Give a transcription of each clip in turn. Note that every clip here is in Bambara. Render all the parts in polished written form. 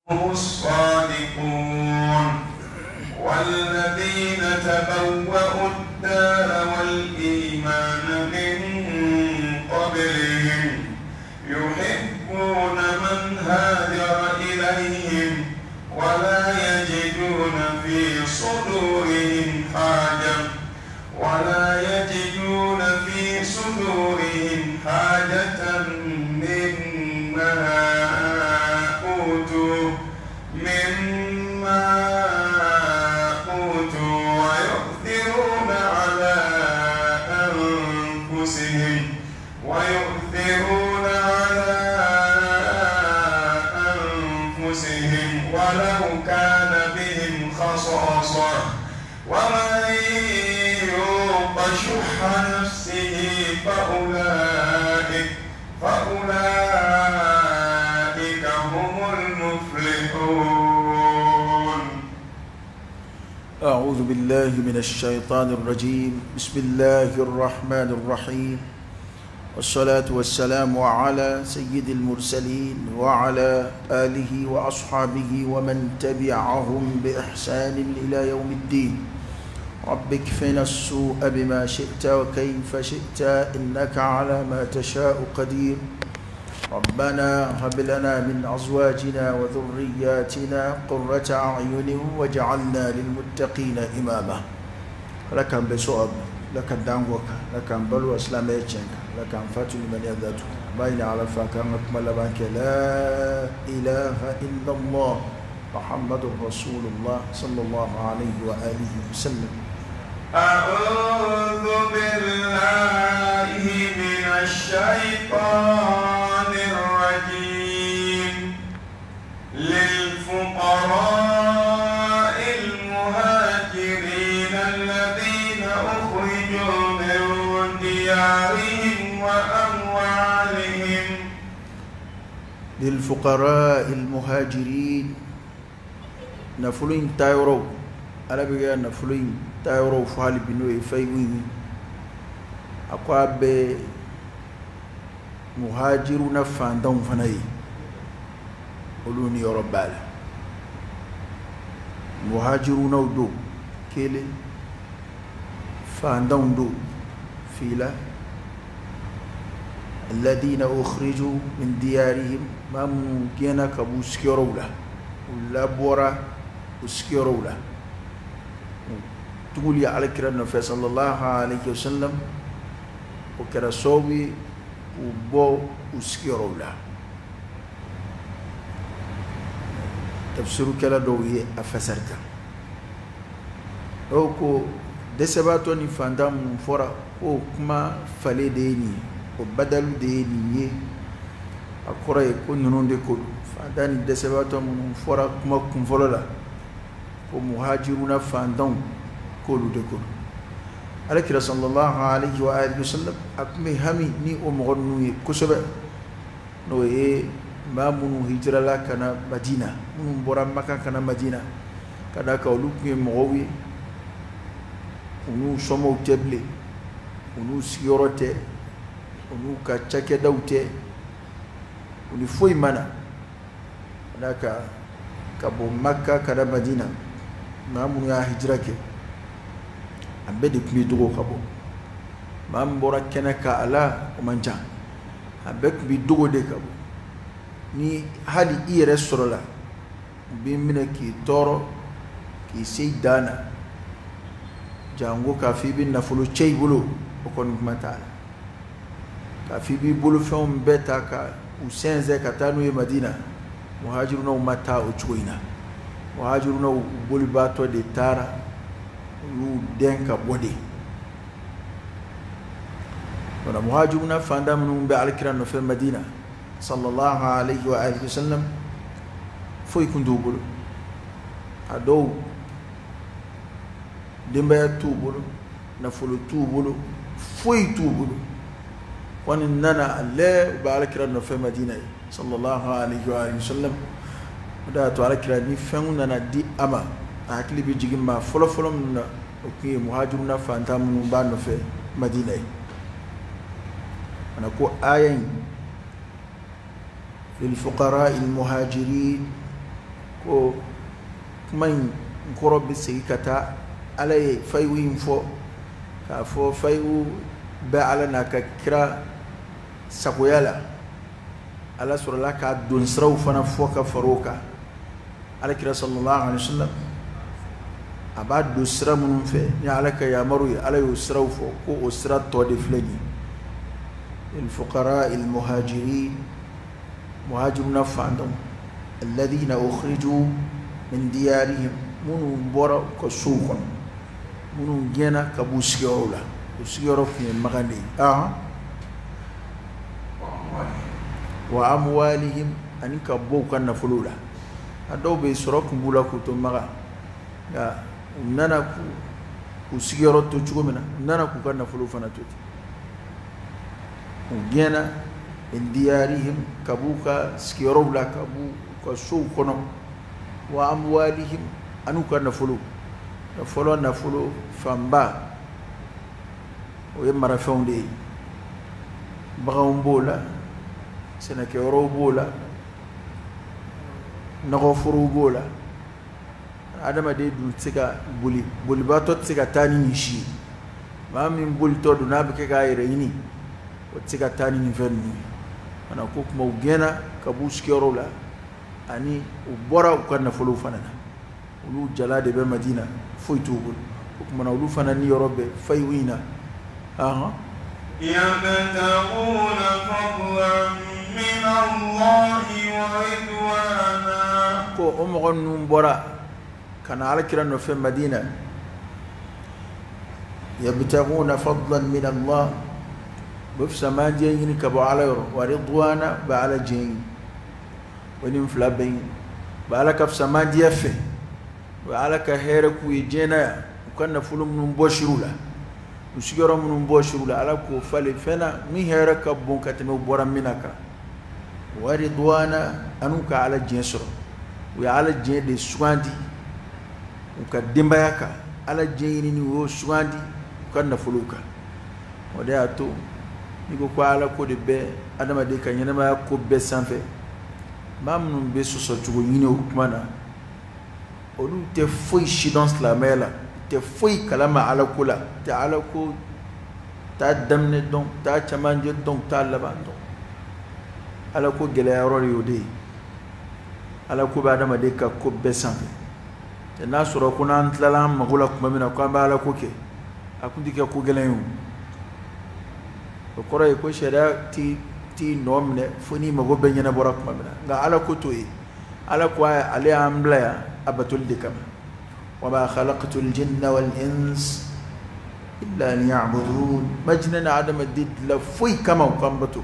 هم الصادقون. والذين تبوأوا الدار والإيمان من قبلهم يحبون من هاجر إليهم ولا يجدون في صدورهم حاجة ولا يجدون في صدورهم حاجة مما أوتوا ويؤثرون على أنفسهم ولو كان بهم خصاصة. ومن يوق شح نفسه فأولئك هم المفلحون. أعوذ بالله من الشيطان الرجيم. بسم الله الرحمن الرحيم، والصلاة والسلام على سيد المرسلين وعلى آله وأصحابه ومن تبعهم بإحسان إلى يوم الدين. رب اكفنا السوء بما شئت وكيف شئت، إنك على ما تشاء قدير. ربنا هب لنا من أزواجنا وذرياتنا قرة أعين واجعلنا للمتقين إماما. لك بسؤال، لك دانغوك، لك بلو اسلاميتشنك، لك فاتو لمن يذاتو بين على فاكان لبانك. لا إله إلا الله محمد رسول الله صلى الله عليه وآله وسلم. أعوذ بالله من الشيطان الرجيم. للفقراء المهاجرين الذين أخرجوا من ديارهم وأموالهم. للفقراء المهاجرين نفلين تايرو على بيا نفلين تايرو فعل بنوي فيوين أقوى مهاجرون فاندون فناي ولوني ربال مهاجرون ودو كيلي فاندون دو فيلا الذين أخرجوا من ديارهم ما ممكن كبوسكيرولا ولا بورا وسكيرولا تقولي على كرا صلى الله عليه وسلم وكرسوبي وبو وسكيرولا تفسير كلا دوي أفسرتا أوكو دسباتو ني فاندام فورا أو كما فالي ديني وبدل ديني أكورا يكون نون ديكو فانداني دسباتو من فورا كما كنفولا ومهاجرون فاندام كولو ديكو على كرا صلى الله عليه وآله وسلم أكمي همي ني أمغنوي كسبة نوي ما منو هجرة لا كان مدينة منو برا مكة كان مدينة كذا كولوك مغوي ونو سمو تبلي ونو سيورته ونو كاتشاكي دوته ونو فوي منا هناك كابو مكة كان مدينة ما منو يا هجرة كي أبدي كمي دوغو كابو ما مبورا كنا كألا ومنجا أبدي كمي دوغو دي كابو ni hali i yɛrɛ sɔrɔla u b'i minɛ k'i tɔɔrɔ k'i se i dan na jango k'a fɔ i bɛ nafolo cɛ i bolo o kɔni kuma t'a la k'a fɔ i b'i bolofɛnw bɛɛ ta ka u sɛnsɛn ka taa n'u ye Madina muhajirunaw ma taa o cogo in na muhajirunaw bolibaatɔ de taara u y'u dɛn ka bɔ de wala muhajiruna fanda minnu bɛ alikira nɔfɛ Madina sallallahu alayhi wa alihi wasallam foyi kun t'u bolo a dɔw denbaya t'u bolo nafolo t'u bolo foyi t'u bolo wani nana ale u bɛ alakira nɔfɛ Madina ye sallallahu alayhi wa alihi wasallam o de y'a to alakira ni fɛnw nana di a ma a hakili bɛ jigin maa fɔlɔfɔlɔ minnu na o tun ye muhajiruna fantan minnu b'a nɔfɛ Madina ye ana ko aya in للفقراء المهاجرين Ko kuma in kɔrɔ bɛ segin ka taa Ala ye fayiwu in fɔ k'a fɔ fayiwu bɛ Ala n'a ka kira sagoya la. Ala sɔrɔla k'a don siraw fana fɔ ka fara o kan. Ala kira sallallahu alaihi wasallam a b'a don sira minnu fɛ ni Ala ka yamaru ye, Ala y'o siraw fɔ ko o sira tɔ de filɛ nin ye. Al-fuqara al-muhajirin, muhajiruna fantanw, alladhina ukhriju min diyarihim, minnu bɔra u ka sow kɔnɔ, minnu gɛnna ka b'u sigiyɔrɔw la, u sigiyɔrɔ tun ye Makan de ye. Wa amwalihim, ani ka bɔ u ka nafolow la. A dɔw bɛ sɔrɔ tun b'u la k'u to Makan, nka u nana k'u sigiyɔrɔ to cogo min na, u nana k'u ka nafolo fana to ten. U gɛnna min diyarihim, ka b'u ka sigiyɔrɔw la, ka b'u ka sow kɔnɔ, wa amwalihim, an'u ka nafolo. Fɔlɔ nafolo fanba o ye marafɛnw de ye, baganw b'o la, sɛnɛkɛyɔrɔw b'o la, nɔgɔforow b'o la. Adamaden dun tɛ se ka boli, bolibaatɔ tɛ se ka taa ni nin si ye. Maa min bolitɔ don n'a bɛ kɛ k'a yɛrɛ ɲini, o tɛ se ka taa ni nin fɛn ninnu ye. Maana ko kuma u gɛnna ka b'u sigiyɔrɔw la, ani u bɔra u ka nafolow fana na. Olu jala de bɛ Madina, foyi t'u bolo. O tuma na olu fana ni yɔrɔ bɛ fayiwu in na. Yabtaguna fadlan min Allahi wa ridwana. Ko o mɔgɔ ninnu bɔra ka na Ala kira nɔfɛ Madina. Yabtaguna fadlan min Allah, u bɛ fisamandiya ɲini ka bɔ Ala yɔrɔ, wa ridwana, u bɛ Ala diɲɛ ɲini. O nin fila bɛɛ ɲini, u bɛ Ala ka fisamandiya fɛ, u bɛ Ala ka hɛrɛ k'u ye diɲɛ na yan, u ka nafolo minnu bɔsir'u la, u sigiyɔrɔ minnu bɔsir'u la, Ala k'o falen fɛn na min hɛrɛ ka bon ka tɛmɛ u bɔra min na kan. Wa ridwana, an'u ka Ala diɲɛ sɔrɔ. U ye Ala diɲɛ de sugandi u ka denbaya kan, Ala diɲɛ ɲinini u y'o sugandi u ka nafolow kan. O de y'a to n'i ko ko Ala ko de bɛ adamaden ka ɲɛnamaya ko bɛɛ sanfɛ, maa minnu bɛ sɔsɔcogo ɲini o kuma na, olu tɛ foyi si dɔn silamɛya la, u tɛ foyi kalama Ala ko la, u tɛ Ala ko t'a daminɛ dɔn, t'a cɛmancɛ dɔn, t'a laban dɔn. Ala ko gɛlɛya yɔrɔ de y'o de ye. Ala ko bɛ adamaden ka ko bɛɛ sanfɛ. N'a sɔrɔ ko n'an tilala an mago la tuma min na ko an bɛ Ala ko kɛ, a kun tɛ kɛ ko gɛlɛn ye o. O kɔrɔ ye ko sariya t'i nɔ minɛ fo n'i mago bɛɛ ɲɛnabɔra tuma min na. Nka Ala ko t'o ye. Ala ko ale y'an bila yan a batoli de kama. Wa ma khalaqtul jinna wal ins illa liya'budun. Ma jinɛ ni adamaden dilan foyi kama u k'an bato.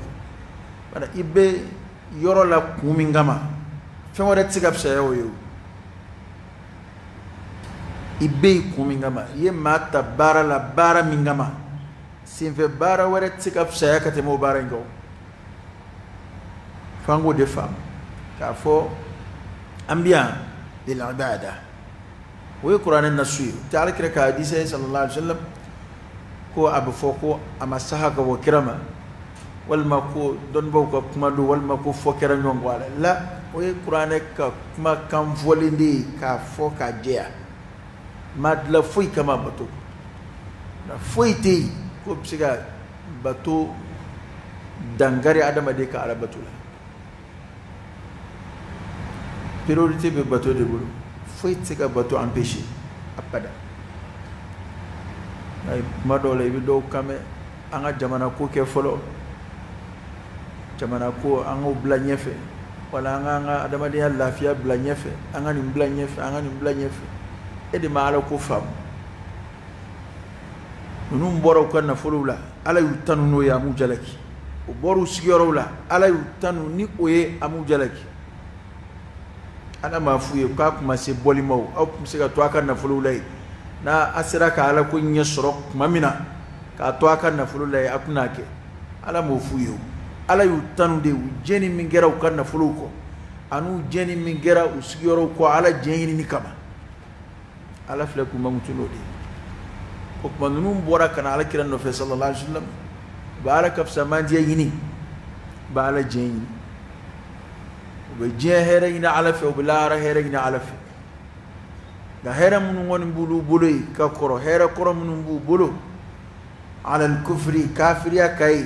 Wala i bɛ yɔrɔ la kun min kama, fɛn wɛrɛ tɛ se ka fisaya o ye o. I bɛ yen kun min kama, i ye maa ta baara la baara min kama, senfɛ baara wɛrɛ tɛ se ka fisaya ka tɛmɛ o baara in kan. F'an k'o de faamu k'a fɔ an bɛ yan lil ibada. O ye kuranɛ nasu ye, o tɛ Ala kira ka hadisa ye sallallahu alaihi wasallam ko a bɛ fɔ ko a ma saha ka bɔ kira ma, walima ko dɔnnibaaw ka kuma don, walima ko fɔ kɛra ɲɔgɔn kɔ a la. La, o ye kuranɛ ka kumakan fɔlen de ye k'a fɔ k'a jɛya. Ma dilan foyi kama bato. Nka foyi tɛ yen k'o bɛ se ka bato dankari adamaden ka Ala bato la. Priorité bɛ bato de bolo, foyi tɛ se ka bato empêcher abada. Kuma dɔw la i bɛ dɔw kan mɛn, an ka jamana ko kɛ fɔlɔ, jamana ko an k'o bila ɲɛfɛ, wala an k'an ka adamadenya lafiya bila ɲɛfɛ, an ka nin bila ɲɛfɛ, an ka nin bila ɲɛfɛ. E de ma Ala ko faamu. Ninnu bɔra u ka nafolow la, Ala y'u tanu n'o ye, a m'u jalaki. U bɔra u sigiyɔrɔw la, Ala y'u tanu ni o ye, a m'u jalaki. Ala m'a f'u ye k'a kun ma se bɔli ma o, aw tun bɛ se ka to a ka nafolow la yen. N'a a sera ka Ala ko ɲɛ sɔrɔ tuma min na, k'a to a ka nafolo la yen, a tun n'a kɛ. Ala m'o f'u ye o. Ala y'u tanu de, u jɛni min kɛra u ka nafolow kɔ, an'u jɛni min kɛra u sigiyɔrɔw kɔ Ala diɲɛ ɲinini kama. Ala filɛ k'u mankutu n'o de ye. O tuma ninnu bɔra ka na Ala kira nɔfɛ sallallahu alaihi wasallam, u bɛ Ala ka fisamandiya ɲini, u bɛ Ala diɲɛ ɲini. U bɛ diɲɛ hɛrɛ ɲini Ala fɛ, u bɛ lahara hɛrɛ ɲini Ala fɛ. Nka hɛrɛ minnu kɔni b'olu bolo yen ka kɔrɔ, hɛrɛ kɔrɔ minnu b'u bolo alal kufri, kafiriya ka ye,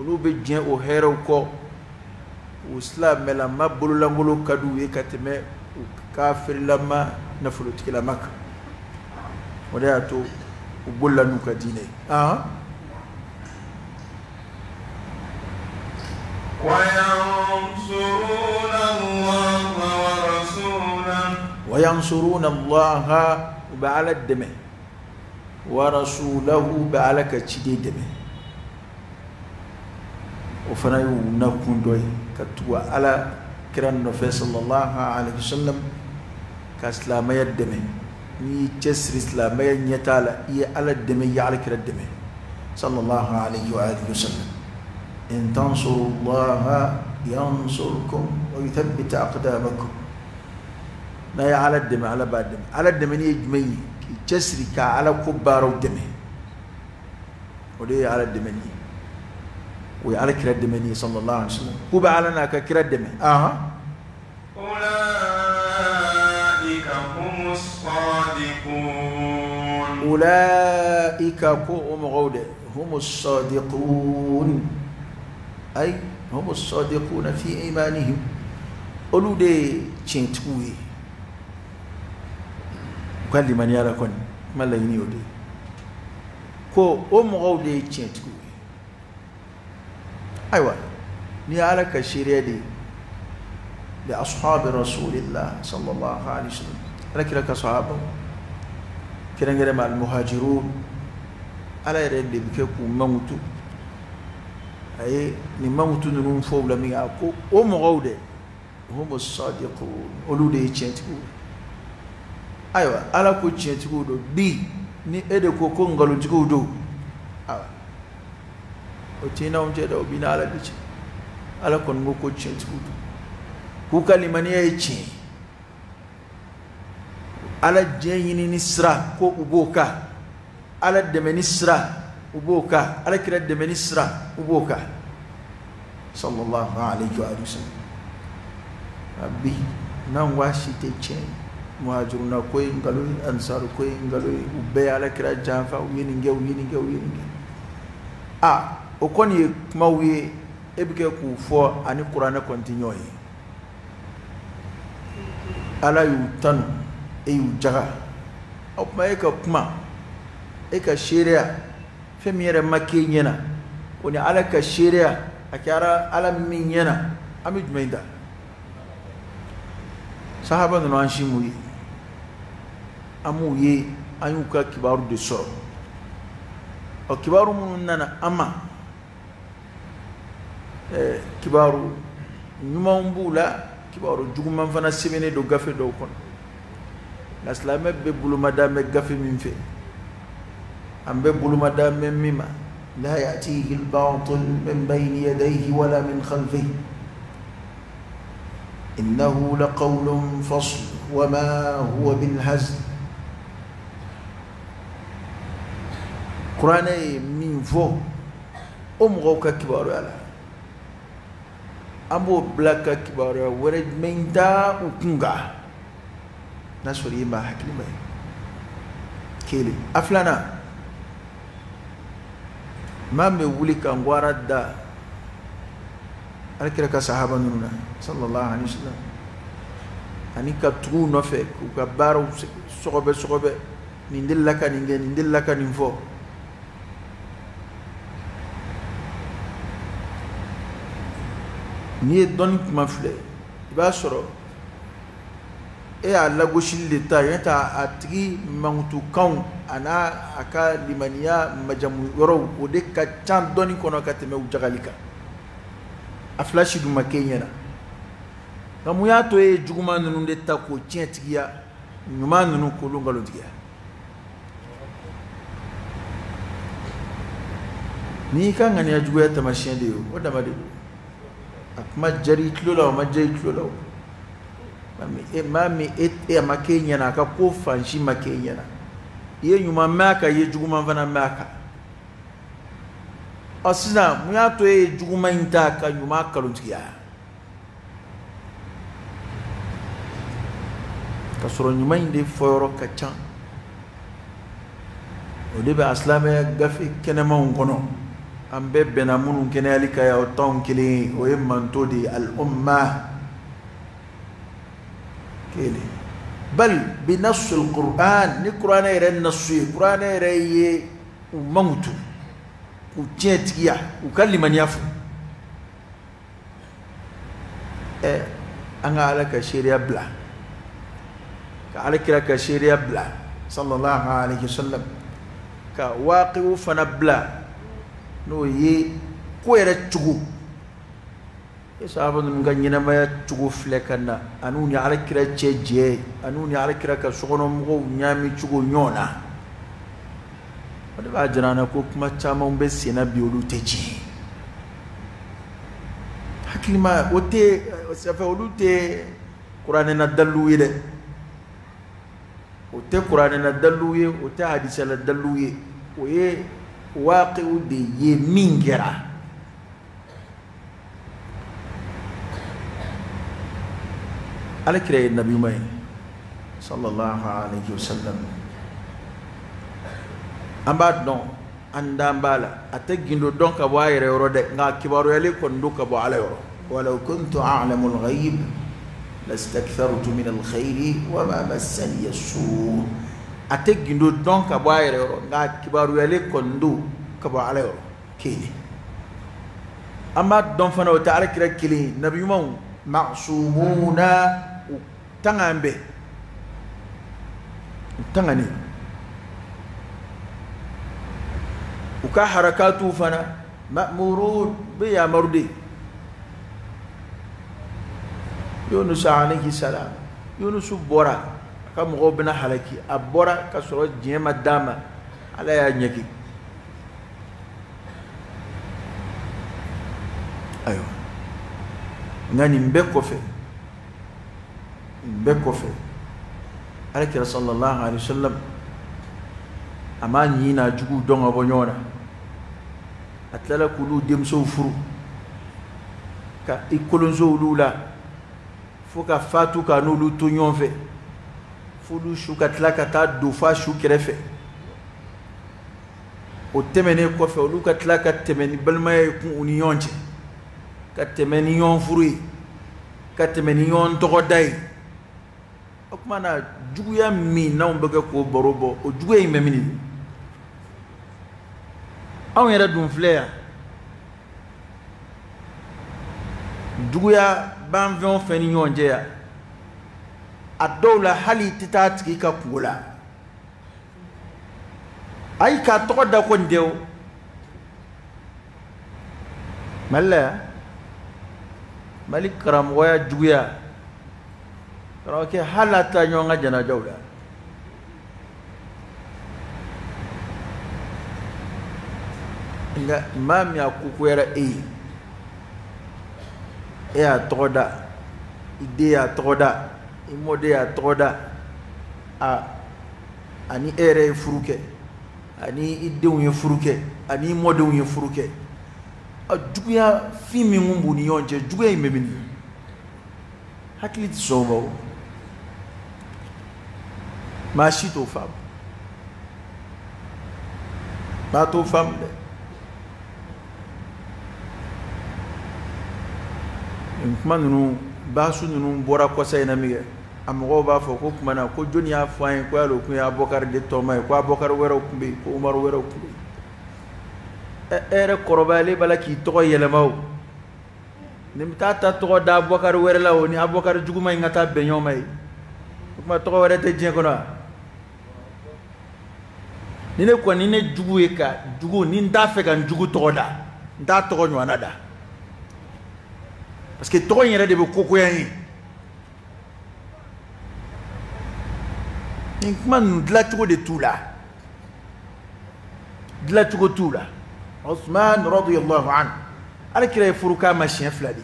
olu bɛ diɲɛ o hɛrɛw kɔ. U silamɛlama bololankolon ka d'u ye ka tɛmɛ u kafirilama nafolotigilama kan. O de y'a to u bolila n'u ka diinɛ ye. Wayansuruna Allaha, u bɛ Ala dɛmɛ, wa rasulahu, u bɛ Ala ka ciden dɛmɛ. O fana y'u nakun dɔ ye, ka tugu Ala kira nɔfɛ sallallahu alaihi wasallam, ka silamɛya dɛmɛ. N'i y'i cɛsiri silamɛya ɲɛtaa la, i ye Ala dɛmɛ, i ye Ala kira dɛmɛ sallallahu alaihi wa alihi wasallam. In tansurullaha yansurkum wa yuthabbit aqdamakum. N'a ye Ala dɛmɛ, Ala b'a dɛmɛ. Ala dɛmɛni ye jumɛn ye? K'i cɛsiri ka Ala ko baaraw dɛmɛ, o de ye Ala dɛmɛni ye, o ye Ala kira dɛmɛni ye sallallahu alaihi wasallam. K'u bɛ Ala n'a ka kira dɛmɛ. Ulaika, ko o mɔgɔw dɛ, humus sadiqun, ay humus sadiquna fi imanihim, olu de ye tiɲɛtigiw ye u ka limaniya la. Kɔni kuma laɲini y'o de ye, ko o mɔgɔw de ye tiɲɛtigiw ye. Ayiwa, ni ye Ala ka seereya de ye li ashabi rasulillah sallallahu alaihi wasallam, Ala kira ka sahaba kɛrɛnkɛrɛnma almuhajirun, Ala yɛrɛ de bɛ kɛ k'u mankutu. A ye nin mankutu ninnu fɔ u la min, a ko o mɔgɔw dɛ, humu sadiqun, olu de ye tiɲɛtigiw ye. Ayiwa, Ala ko tiɲɛtigiw don, bi ni e de ko ko nkalontigiw don, ayiwa, o t'i n'anw cɛ dɛ, o b'i n'Ala de cɛ. Ala kɔni ko ko tiɲɛtigiw don, k'u ka limaniya ye tiɲɛ ye. Ala diɲɛ ɲinini sira ko u b'o kan, Ala dɛmɛni sira u b'o kan, Ala kira dɛmɛni sira u b'o kan sallallahu alaihi wa sallam. Bi n'an ko a si tɛ tiɲɛ, muhajiruna ko ye nkalon ye, ansaru ko ye nkalon ye, u bɛɛ ye Ala kira janfa, u ye nin kɛ, u ye nin kɛ, u ye nin kɛ. A o kɔni ye kumaw ye, e bɛ kɛ k'u fɔ ani kuranɛ kɔni tɛ ɲɔgɔn ye. Ala y'u tanu, e y'u jaga. O tuma e ka kuma, e ka seereya, fɛn min yɛrɛ ma k'e ɲɛna, o ni Ala ka seereya a kɛra Ala min ɲɛna, an bɛ jumɛn ta? Sahaba ninnu an si m'u ye, an m'u ye, an y'u ka kibaru de sɔrɔ. Ɔ, kibaru minnu nana an ma, kibaru ɲumanw b'u la, kibaru juguman fana sɛbɛnnen don gafe dɔw kɔnɔ. Nka silamɛ bɛ bolomada bɛ gafe min fɛ, an bɛ bolomada bɛ min ma, la ya'tihi al-batil min bayni yadayhi wala min khalfihi innahu laqawlun fasl wa ma huwa bil hazl. Kuranɛ ye min fɔ o mɔgɔw ka kibaruya la, an b'o bila ka kibaruya wɛrɛ jumɛn da u kun kan, n'a sɔrɔ i ye maa hakilima ye? Kelen. A filanan, maa min bɛ wuli ka ngwara da Alakira ka sahaba ninnu na sallallahu alaihi wasallam, ani ka tugu u nɔfɛ k'u ka baaraw sɔgɔbɛ sɔgɔbɛ, nin delila ka nin kɛ, nin delila ka nin fɔ, n'i ye dɔnni kuma filɛ, i b'a sɔrɔ e y'a lagosili de ta yen, ta a tigi mankutukanw a n'a a ka limaniya majamu yɔrɔw, o de ka ca dɔnni kɔnɔ ka tɛmɛ u jagali kan. A fila si dun ma k'e ɲɛna. Nka mun y'a to e ye juguman ninnu de ta k'o tiɲɛtigiya, ɲuman ninnu k'olu nkalontigiya? N'i ka ŋaniya juguya taamasiyɛn de ye, o dama de don. A kuma diyara i tulo la, o ma diya i tulo la, o maa min e a ma k'e ɲɛna, a ka ko fan si ma k'e ɲɛna, i ye ɲuman mɛn a kan, i ye juguman fana mɛn a kan. Ɔ, sisan mun y'a to e ye juguman in ta ka ɲuman kalontigiya? Ka sɔrɔ ɲuman in de fɔyɔrɔ ka ca, o de bɛ a silamɛya gafe kɛnɛmanw kɔnɔ, an bɛɛ bɛnna minnu kɛnɛyali kan yan, o t'anw kelen ye, o ye manto de ye, al-umma kelen. Bal bi nasul Qur'an, ni kuranɛ yɛrɛ nasu ye, kuranɛ yɛrɛ ye u mankutu, k'u tiɲɛtigiya, u ka limaniya fo. An ka Ala ka seereya bila, ka Ala kira ka seereya bila sallallahu alaihi wasallam, ka waaqiw fana bila, n'o ye ko yɛrɛ cogo. E sahaba ninnu ka ɲɛnamaya cogo filɛ ka na, an'u ni Ala kira cɛ jɛ, an'u ni Ala kira ka sokɔnɔmɔgɔw ɲaami cogo ɲɔgɔn na. O de b'a jira an na ko kuma caman bɛ sen na bi, olu tɛ tiɲɛ. Hakilima o tɛ sɛfɛ, olu tɛ kuranɛ na dalilu ye dɛ, o tɛ kuranɛ na dalilu ye, o tɛ hadisa la dalilu ye, o ye waaqiw de ye min kɛra. Ala kira ye nabi ɲuman ye sallallahu alaihi wasallam, an b'a dɔn, an dan b'a la, a tɛ gindo dɔn ka bɔ a yɛrɛ yɔrɔ dɛ, nka kibaruyalen kɔni don ka bɔ Ala yɔrɔ. Walaw kuntu a'lamu al-ghayb lastakthartu min al-khayri wa ma massani as-su. A tɛ gindo dɔn ka bɔ a yɛrɛ yɔrɔ, nka kibaruyalen kɔni don ka bɔ Ala yɔrɔ. Kelen. An b'a dɔn fana o tɛ Ala kira kelen ye, nabi ɲumanw ma'sumuna, u tangan bɛ, u tangani, u ka harakatuw fana ma'murun bɛ yamaru de. Yunus alayhi salam, Yunus bɔra a ka mɔgɔw bɛna halaki, a bɔra ka sɔrɔ diɲɛ ma d'a ma, Ala y'a ɲɛgi. Ayiwa, nka nin bɛɛ kɔfɛ, nin bɛɛ kɔfɛ, Ala kira sallallahu alaihi wasallam a m'a ɲin n'a juguw dɔn ka bɔ ɲɔgɔn na. A tilala k'olu denmusow furu, ka i kolonso olu la fo ka fatu ka n'olu to ɲɔgɔn fɛ, f'olu su ka tila ka taa don f'a su kɛrɛfɛ. O tɛmɛnen kɔfɛ, olu ka tila ka tɛmɛ ni balimaya ye kun u ni ɲɔgɔn cɛ, ka tɛmɛ ni ɲɔgɔn furu ye, ka tɛmɛ ni ɲɔgɔn tɔgɔda ye. O tuma na juguya min n'anw bɛ kɛ k'o baro bɔ, o juguya in bɛ min ye? Anw yɛrɛ dun filɛ yan, juguya b'an fɛn o fɛn ni ɲɔgɔn cɛ yan, a dɔw la hali i tɛ taa a tigi ka kungo la, ayi k'a tɔgɔ da ko nin tɛ o. Mali la yan, Mali karamɔgɔya juguya, karamɔgɔkɛ hali a taa ɲɔgɔn ka janajaw la. Nka maa min a kogoyara e ye, e y'a tɔgɔ da, i den y'a tɔgɔ da, i mɔden y'a tɔgɔ da, a ani e yɛrɛ ye furu kɛ, ani i denw ye furu kɛ, ani i mɔdenw ye furu kɛ, a juguya fin min kun b'u ni ɲɔgɔn cɛ, juguya in bɛ min? Hakili tɛ sɔn o ma o, maa si t'o faamu, maa t'o faamu dɛ. Nin kuma ninnu, baasu ninnu bɔra kɔsa in na min kɛ, a mɔgɔw b'a fɔ ko kuma na ko jɔnni y'a fɔ an ye ko yala o kun ye Abubakari de tɔma ye, ko Abubakari wɛrɛw kun bɛ yen, ko Umaru wɛrɛw kun bɛ yen. E yɛrɛ kɔrɔbayalen b'a la k'i tɔgɔ yɛlɛma o, nin bɛ taa ta tɔgɔ da Abubakari wɛrɛ la o, ni Abubakari juguman in ka taa bɛn ɲɔgɔn ma ye, o tuma tɔgɔ wɛrɛ tɛ diɲɛ kɔnɔ wa? Ni ne kɔni ne jugu ye ka jugu, ni n t'a fɛ ka n jugu tɔgɔ da, n t'a tɔgɔ ɲɔgɔnna da, parce que tɔgɔ in yɛrɛ de bɛ kogoya n ye. Nin kuma ninnu dilancogo de t'u la, dilancogo t'u la. Usman radiyallahu anhu, Ala kira ye furu k'a ma siɲɛ fila de.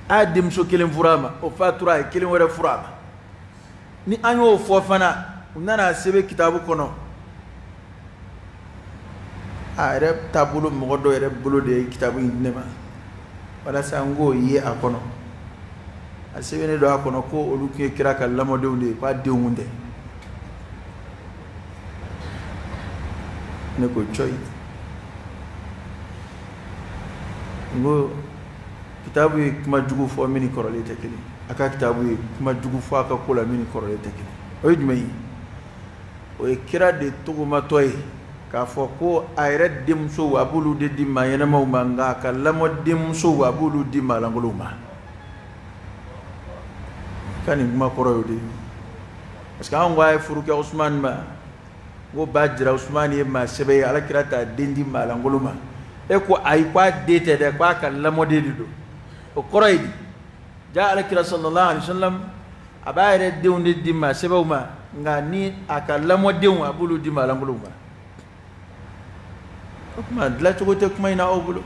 A y'a denmuso kelen furu a ma, o fatura, a ye kelen wɛrɛ furu a ma. Ni an y'o fɔ fana, u nana sɛbɛn kitabu kɔnɔ, a yɛrɛ taabolo mɔgɔ dɔ yɛrɛ bolo de ye kitabu in di ne ma walasa n k'o ye a kɔnɔ. A sɛbɛnnen don a kɔnɔ ko olu tun ye kira ka lamɔdenw de ye, k'a denw kun tɛ. Ne ko coyi, n ko kitabu ye kuma jugu fɔ min ni kɔrɔlen tɛ kelen, a ka kitabu ye kuma jugu fɔ a ka ko la min ni kɔrɔlen tɛ kelen. O ye jumɛn ye? O ye kira de togomatɔ ye k'a fɔ ko a yɛrɛ denmusow a b'olu de di maa ɲɛnamaw ma, nka a ka lamɔ denmusow a b'olu di maa lankolonw ma. Ka nin kuma kɔrɔ y'o de ye, parce que anw ko a ye furu kɛ Usumani ma, n ko b'a jira Usumani ye maa sɛbɛ ye, ala kira t'a den di maa lankolon ma. E ko ayi, k'a den tɛ dɛ, k'a ka lamɔden de don. O kɔrɔ ye di? Ja ala kira sallallahu alaihi wasallam a b'a yɛrɛ denw de di maa sɛbɛw ma, nka ni a ka lamɔdenw a b'olu di maa lankolonw ma. O tuma dilancogo tɛ kuma in na aw bolo.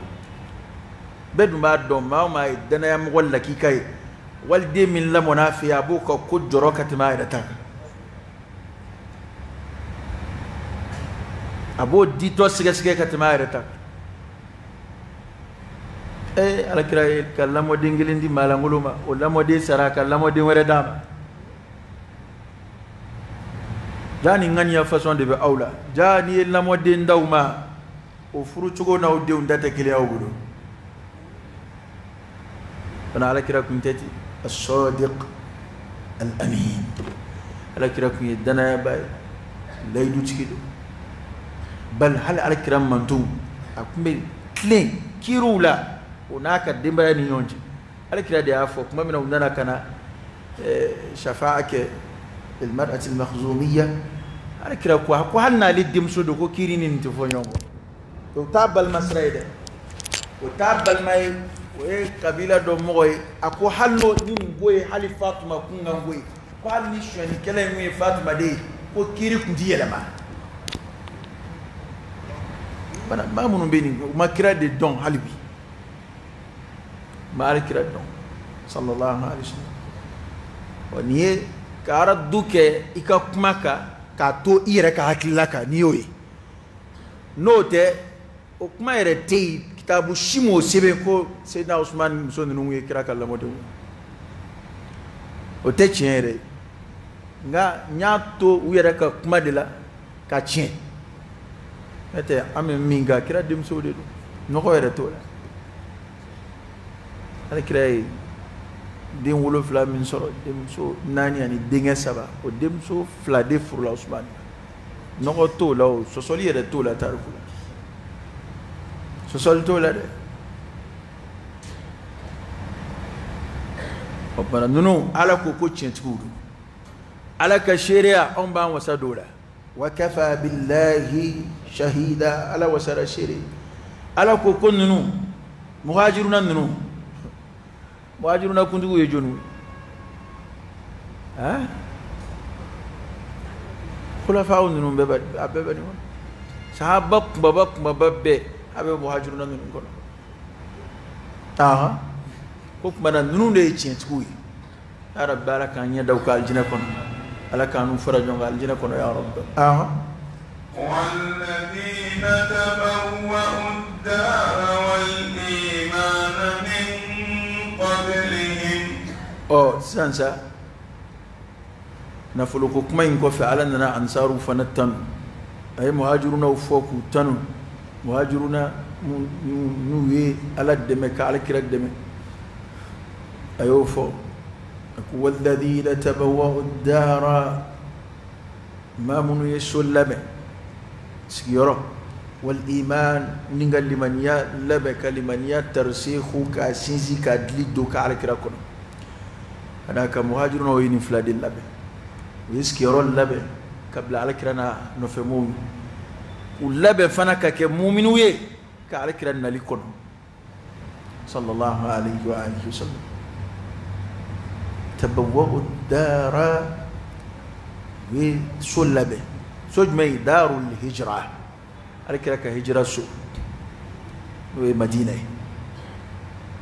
Bɛɛ dun b'a dɔn, maa o maa ye danayamɔgɔ lakika ye, waliden min lamɔn'a fɛ yen, a b'o ka ko jɔrɔ ka tɛmɛ a yɛrɛ ta kan. A b'o ditɔ sɛgɛsɛgɛ ka tɛmɛ a yɛrɛ ta kan. Ala kira ye ka lamɔden kelen di maa lankolon ma, o lamɔden sara ka lamɔden wɛrɛ d'a ma. Ja nin ŋaniya façon de bɛ aw la. Ja n'i ye lamɔden d'aw ma, o furucogo n'aw denw da tɛ kelen aw bolo. Fana ala kira kun tɛ ten. As-sadiq al-amin, ala kira kun ye danayaba ye, layidutigi don. Bal hali ala kira mantonw a kun bɛ tilen kiiriw la o n'a ka denbaya ni ɲɔgɔn cɛ. Ala kira de y'a fɔ tuma min na u nana ka na shafa'a kɛ al-mar'ati al-makhzumiyya, ala kira ko ko hali n'ale denmuso don, ko kiiri ni nin tɛ fɔ ɲɔgɔn kɔ. O t'a balima sira ye dɛ, o t'a balima ye, o ye kabila dɔ mɔgɔ ye. A ko hali n'o ni nin ko ye hali Fatuma kunkan ko ye, ko hali ni sonyɛlikɛla in kun ye Fatuma de ye, ko kiiri kun ti yɛlɛma. Bana maa minnu bɛ nin, u ma kira de dɔn hali bi, u ma ala kira dɔn sallallahu alaihi wasallam. Ɔ nin ye ka aradu kɛ i ka kuma kan k'a to i yɛrɛ ka hakilila kan, n'i y'o ye. N'o tɛ, o kuma yɛrɛ tɛ yen, kitabu si m'o sɛbɛn ko Seydina Usumani muso ninnu ye kira ka lamɔdenw ye. O tɛ tiɲɛ yɛrɛ ye, nka n y'a to u yɛrɛ ka kuma de la ka tiɲɛ. N'o tɛ an bɛ min kan, kira denmusow de don, nɔgɔ yɛrɛ t'o la. Ala kira ye den 7 min sɔrɔ, denmuso 4 ani denkɛ 3, o denmuso 2 de furula Usumani. Nɔgɔ t'o la, o sɔsɔli yɛrɛ t'o la tariku la, sɔsɔli t'o la dɛ. O tuma ninnu ala ko ko tiɲɛtigiw don, ala ka seereya anw b'an wasa don o la. Wa kafa billahi shahida, ala wasara seere. Ala ko ko ninnu muhajiruna ninnu, muhajiruna kuntigiw ye jɔnniw ye? Han, khulafaw ninnu bɛɛ bɛ, a bɛɛ bɛ nin kɔnɔ. Sahaba kunbaba kunbaba bɛɛ a bɛ muhajiruna ninnu kɔnɔ. Ahan, ko tuma na ninnu de ye tiɲɛtigiw ye. Ya Rabbi, ala k'an ɲɛ da u ka alijinɛ kɔnɔ, ala k'an n'u fara ɲɔgɔn kan alijinɛ kɔnɔ ya Rabbi. Ahan. والذين تبوأوا الدار والإيمان من قبلهم. Ɔ sisan sa, nafoloko kuma in kɔfɛ, ala nana ansaruw fana tanu. A ye muhajirunaw fɔ k'u tanu, muhajiruna n'u ye ala dɛmɛ ka ala kira dɛmɛ, a y'o fɔ. A ko walladina tabawwa'u dara, maa minnu ye so labɛn, sigiyɔrɔ, wal iman, ni ka limaniya labɛn, ka limaniya tarisiku k'a sinsin k'a dili don ka ala kira kɔnɔ. Ka d'a kan muhajirunaw ye nin fila de labɛn, u ye sigiyɔrɔ labɛn ka bila ala kira n'a nɔfɛ mɔgɔw ye, k'u labɛn fana ka kɛ muminiw ye ka ala kira nali kɔnɔ sallallahu alaihi wa alihi wasallam. Tabawwa'u dara, u ye so labɛn. So jumɛn ye? Darul hijra, ala kira ka hijra so, n'o ye Madina ye.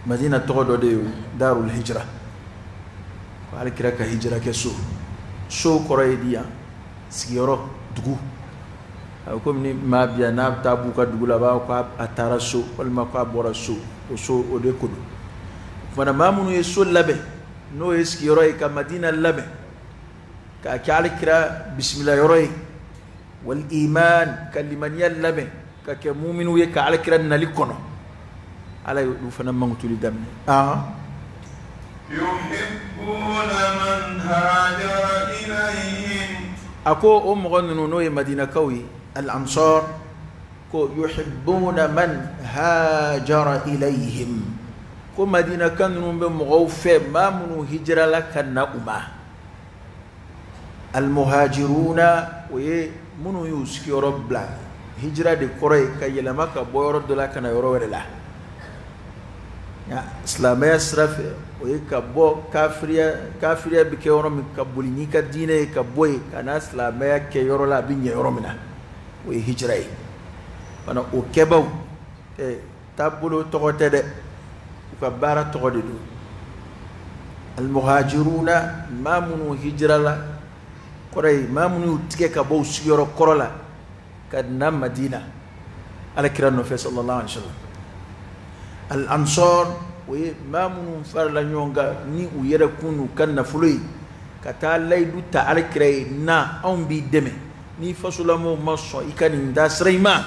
Madina tɔgɔ dɔ de ye darul hijra, ko ala kira ka hijra kɛ so. So kɔrɔ ye di yan? Sigiyɔrɔ, dugu. A bɛ komi ni maa bi yan n'a bɛ taa b'u ka dugu la, a b'a fɔ k'a taara so walima k'a bɔra so. O so o de ko don. O fana maa minnu ye so labɛn, N'o ye sigiyɔrɔ ye ka Madina labɛn k'a kɛ Alakira bisimila yɔrɔ ye, wal iman ka limaniya labɛn ka kɛ muminu ye ka Alakira nali kɔnɔ. Ala ye olu fana mankutuli daminɛ. Yuhibbuna man hajara ilayhim. A ko o mɔgɔ ninnu n'o ye Madinakaw ye, al ansar, ko yuhibbuna man hajara ilayhim, ko Madinaka ninnu bɛ mɔgɔw fɛ maa minnu hijirala ka na u ma. Al muhajiruna, o ye minnu y'u sigiyɔrɔ bila. Hijira de kɔrɔ ye ka yɛlɛma ka bɔ yɔrɔ dɔ la ka na yɔrɔ wɛrɛ la. Nka silamɛya sira fɛ, o ye ka bɔ kafiriya bɛ kɛ yɔrɔ min, ka boli n'i ka diinɛ ye ka bɔ yen ka na silamɛya kɛ yɔrɔ la a bɛ ɲɛ yɔrɔ min na, o ye hijira ye. Fana o kɛbaw taabolo tɔgɔ tɛ dɛ, u ka baara tɔgɔ de don. Almuhajiruna, maa minnu hijirala, kɔrɔ ye maa minnu y'u tigɛ ka bɔ u sigiyɔrɔ kɔrɔ la ka na Madina Alakira nɔfɛ sallallahu alaihi wa sallam. Al ansar, o ye maa minnu farala ɲɔgɔn kan ni u yɛrɛ kun n'u ka nafolo ye ka taa layidu ta Alakira ye, na anw b'i dɛmɛ n'i fasolamɔgɔw ma sɔn i ka nin da sira in ma,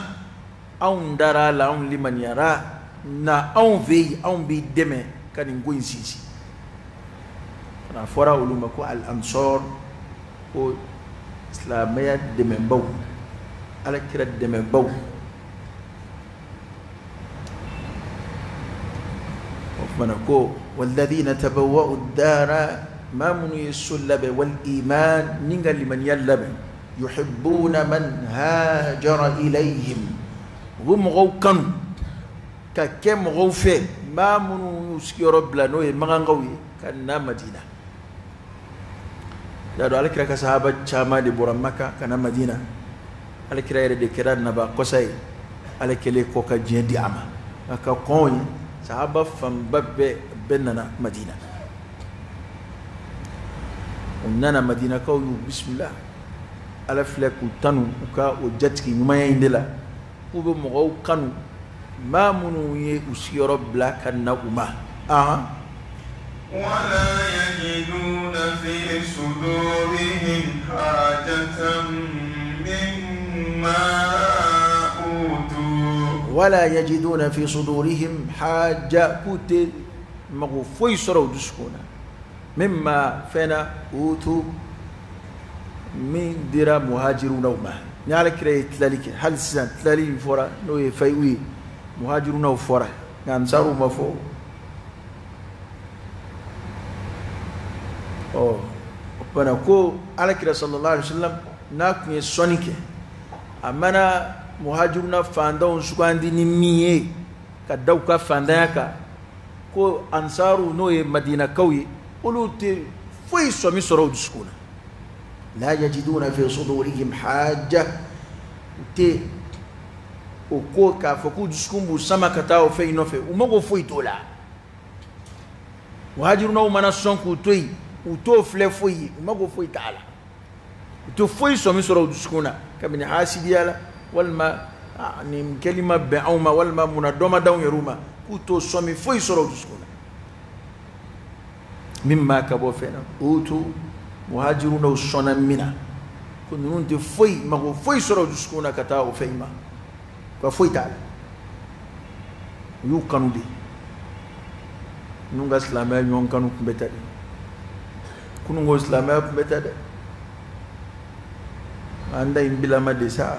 anw dara a la, anw limaniyara, na anw fɛ yen, anw b'i dɛmɛ ka nin ko in sinsin. A fɔra olu ma ko al ansar, ko silamɛya dɛmɛbaw, Alakira dɛmɛbaw. O kumana ko walladhina tabawwa'u ad-dara, maa minnu ye so labɛn, wal iman ni ka limaniya labɛn, yuhibbuna man hajara ilayhim, u bɛ mɔgɔw kanu ka kɛ mɔgɔw fɛ maa minnu y'u sigiyɔrɔ bila n'o ye magankaw ye ka na Madina. Y'a dɔn Alakira ka sahaba caman de bɔra Maka ka na Madina. Alakira yɛrɛ de kɛra naba kɔsa ye, Ala kɛlen kɔ ka diɲɛ di a ma. A ka kɔn ye sahaba fanba bɛɛ nana Madina. U nana Madinakaw y'u bisimila. Ala filɛ k'u tanu u ka o jatigi ɲumanya in de la, k'u bɛ mɔgɔw kanu maa minnu ye u sigiyɔrɔ bila ka na u ma. Wala yajiduna fi sudurihim hajatan mimma utu. Wala yajiduna fi sudurihim haja, k'u tɛ mago foyi sɔrɔ u dusukun na, mimma fɛn utu, min dira muhajirunaw ma. Ni Alakira ye tilali kɛ, hali sisan tilali in fɔra n'o ye fayiw ye, muhajirunaw fɔra nka ansaruw ma fɔ. Ɔ o kumana ko Alakira sallallahu alaihi wa sallam n'a tun ye sɔnni kɛ, a mana muhajiruna fantanw sugandi ni min ye ka da u ka fantanya kan, ko ansaru n'o ye madinakaw ye, olu tɛ foyi sɔmi sɔrɔ u dusukun na. La yajiduna fi sudurihim haja, u tɛ o ko k'a fɔ k'u dusukun b'u sama ka taa o fɛn in nɔfɛ, u mago foyi t'o la. Muhajirunaw mana sɔn k'u to yen, u t'o filɛ foyi ye, u mago foyi t'a la, u tɛ foyi sɔmi sɔrɔ u dusukun na kabini hasidiya la, walima nin kɛli ma bɛn anw ma, walima munna dɔ ma d'anw yɛrɛw ma, k'u t'o sɔmi foyi sɔrɔ u dusukun na. Min b'a ka bɔ fɛn na, o to muhajirunaw sɔnna min na, ko ninnu tɛ foyi mago foyi sɔrɔ u dusukun na ka taa o fɛn in ma, u ka foyi t'a la, u y'u kanu de. Ninnu ka silamɛya ɲɔgɔn kanu tun bɛ ta de, kununko silamɛya tun bɛ ta dɛ, an da in bilama de sa.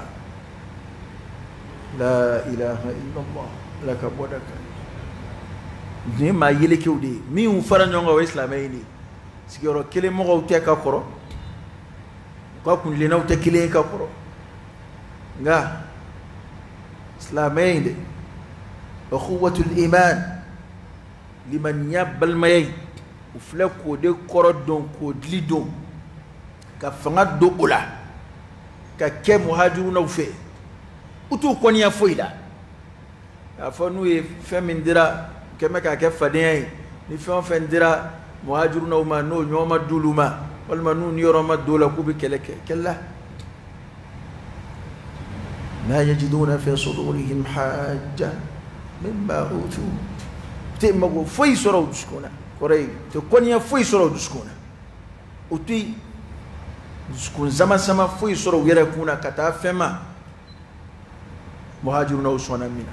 La ilaha illallah, Ala ka bɔda kan. Nin ye maa yelekew de ye min y'u fara ɲɔgɔn kan, o ye silamɛ in de ye. Sigiyɔrɔ kelen mɔgɔw tɛ ka kɔrɔ, u ka kuntilennaw tɛ kelen ye ka kɔrɔ, nka silamɛ in de, ukhuwatul iman, limaniya balimaya in, u filɛ k'o de kɔrɔ dɔn, k'o dili dɔn, ka fanga don o la, ka kɛ muhajirunaw fɛ. U t'u kɔniya foyi la, k'a fɔ n'u ye fɛn min dira kɛmɛ k'a kɛ fadenya ye, ni fɛn o fɛn dira muhajirunaw ma n'o ɲɔgɔn ma d'olu ma, walima n'u niyɔrɔ ma don o la, k'u bɛ kɛlɛ kɛ. Kɛlɛ la yajiduna fi sudurihim haja mimma utu, tɛ mago foyi sɔrɔ u dusukun na. Kɔrɔ ye tɛ kɔniya foyi sɔrɔ u dusukun na, u tɛ dusukun sama-sama foyi sɔrɔ u yɛrɛ kun na ka taa fɛn ma muhajirunaw sɔnna min na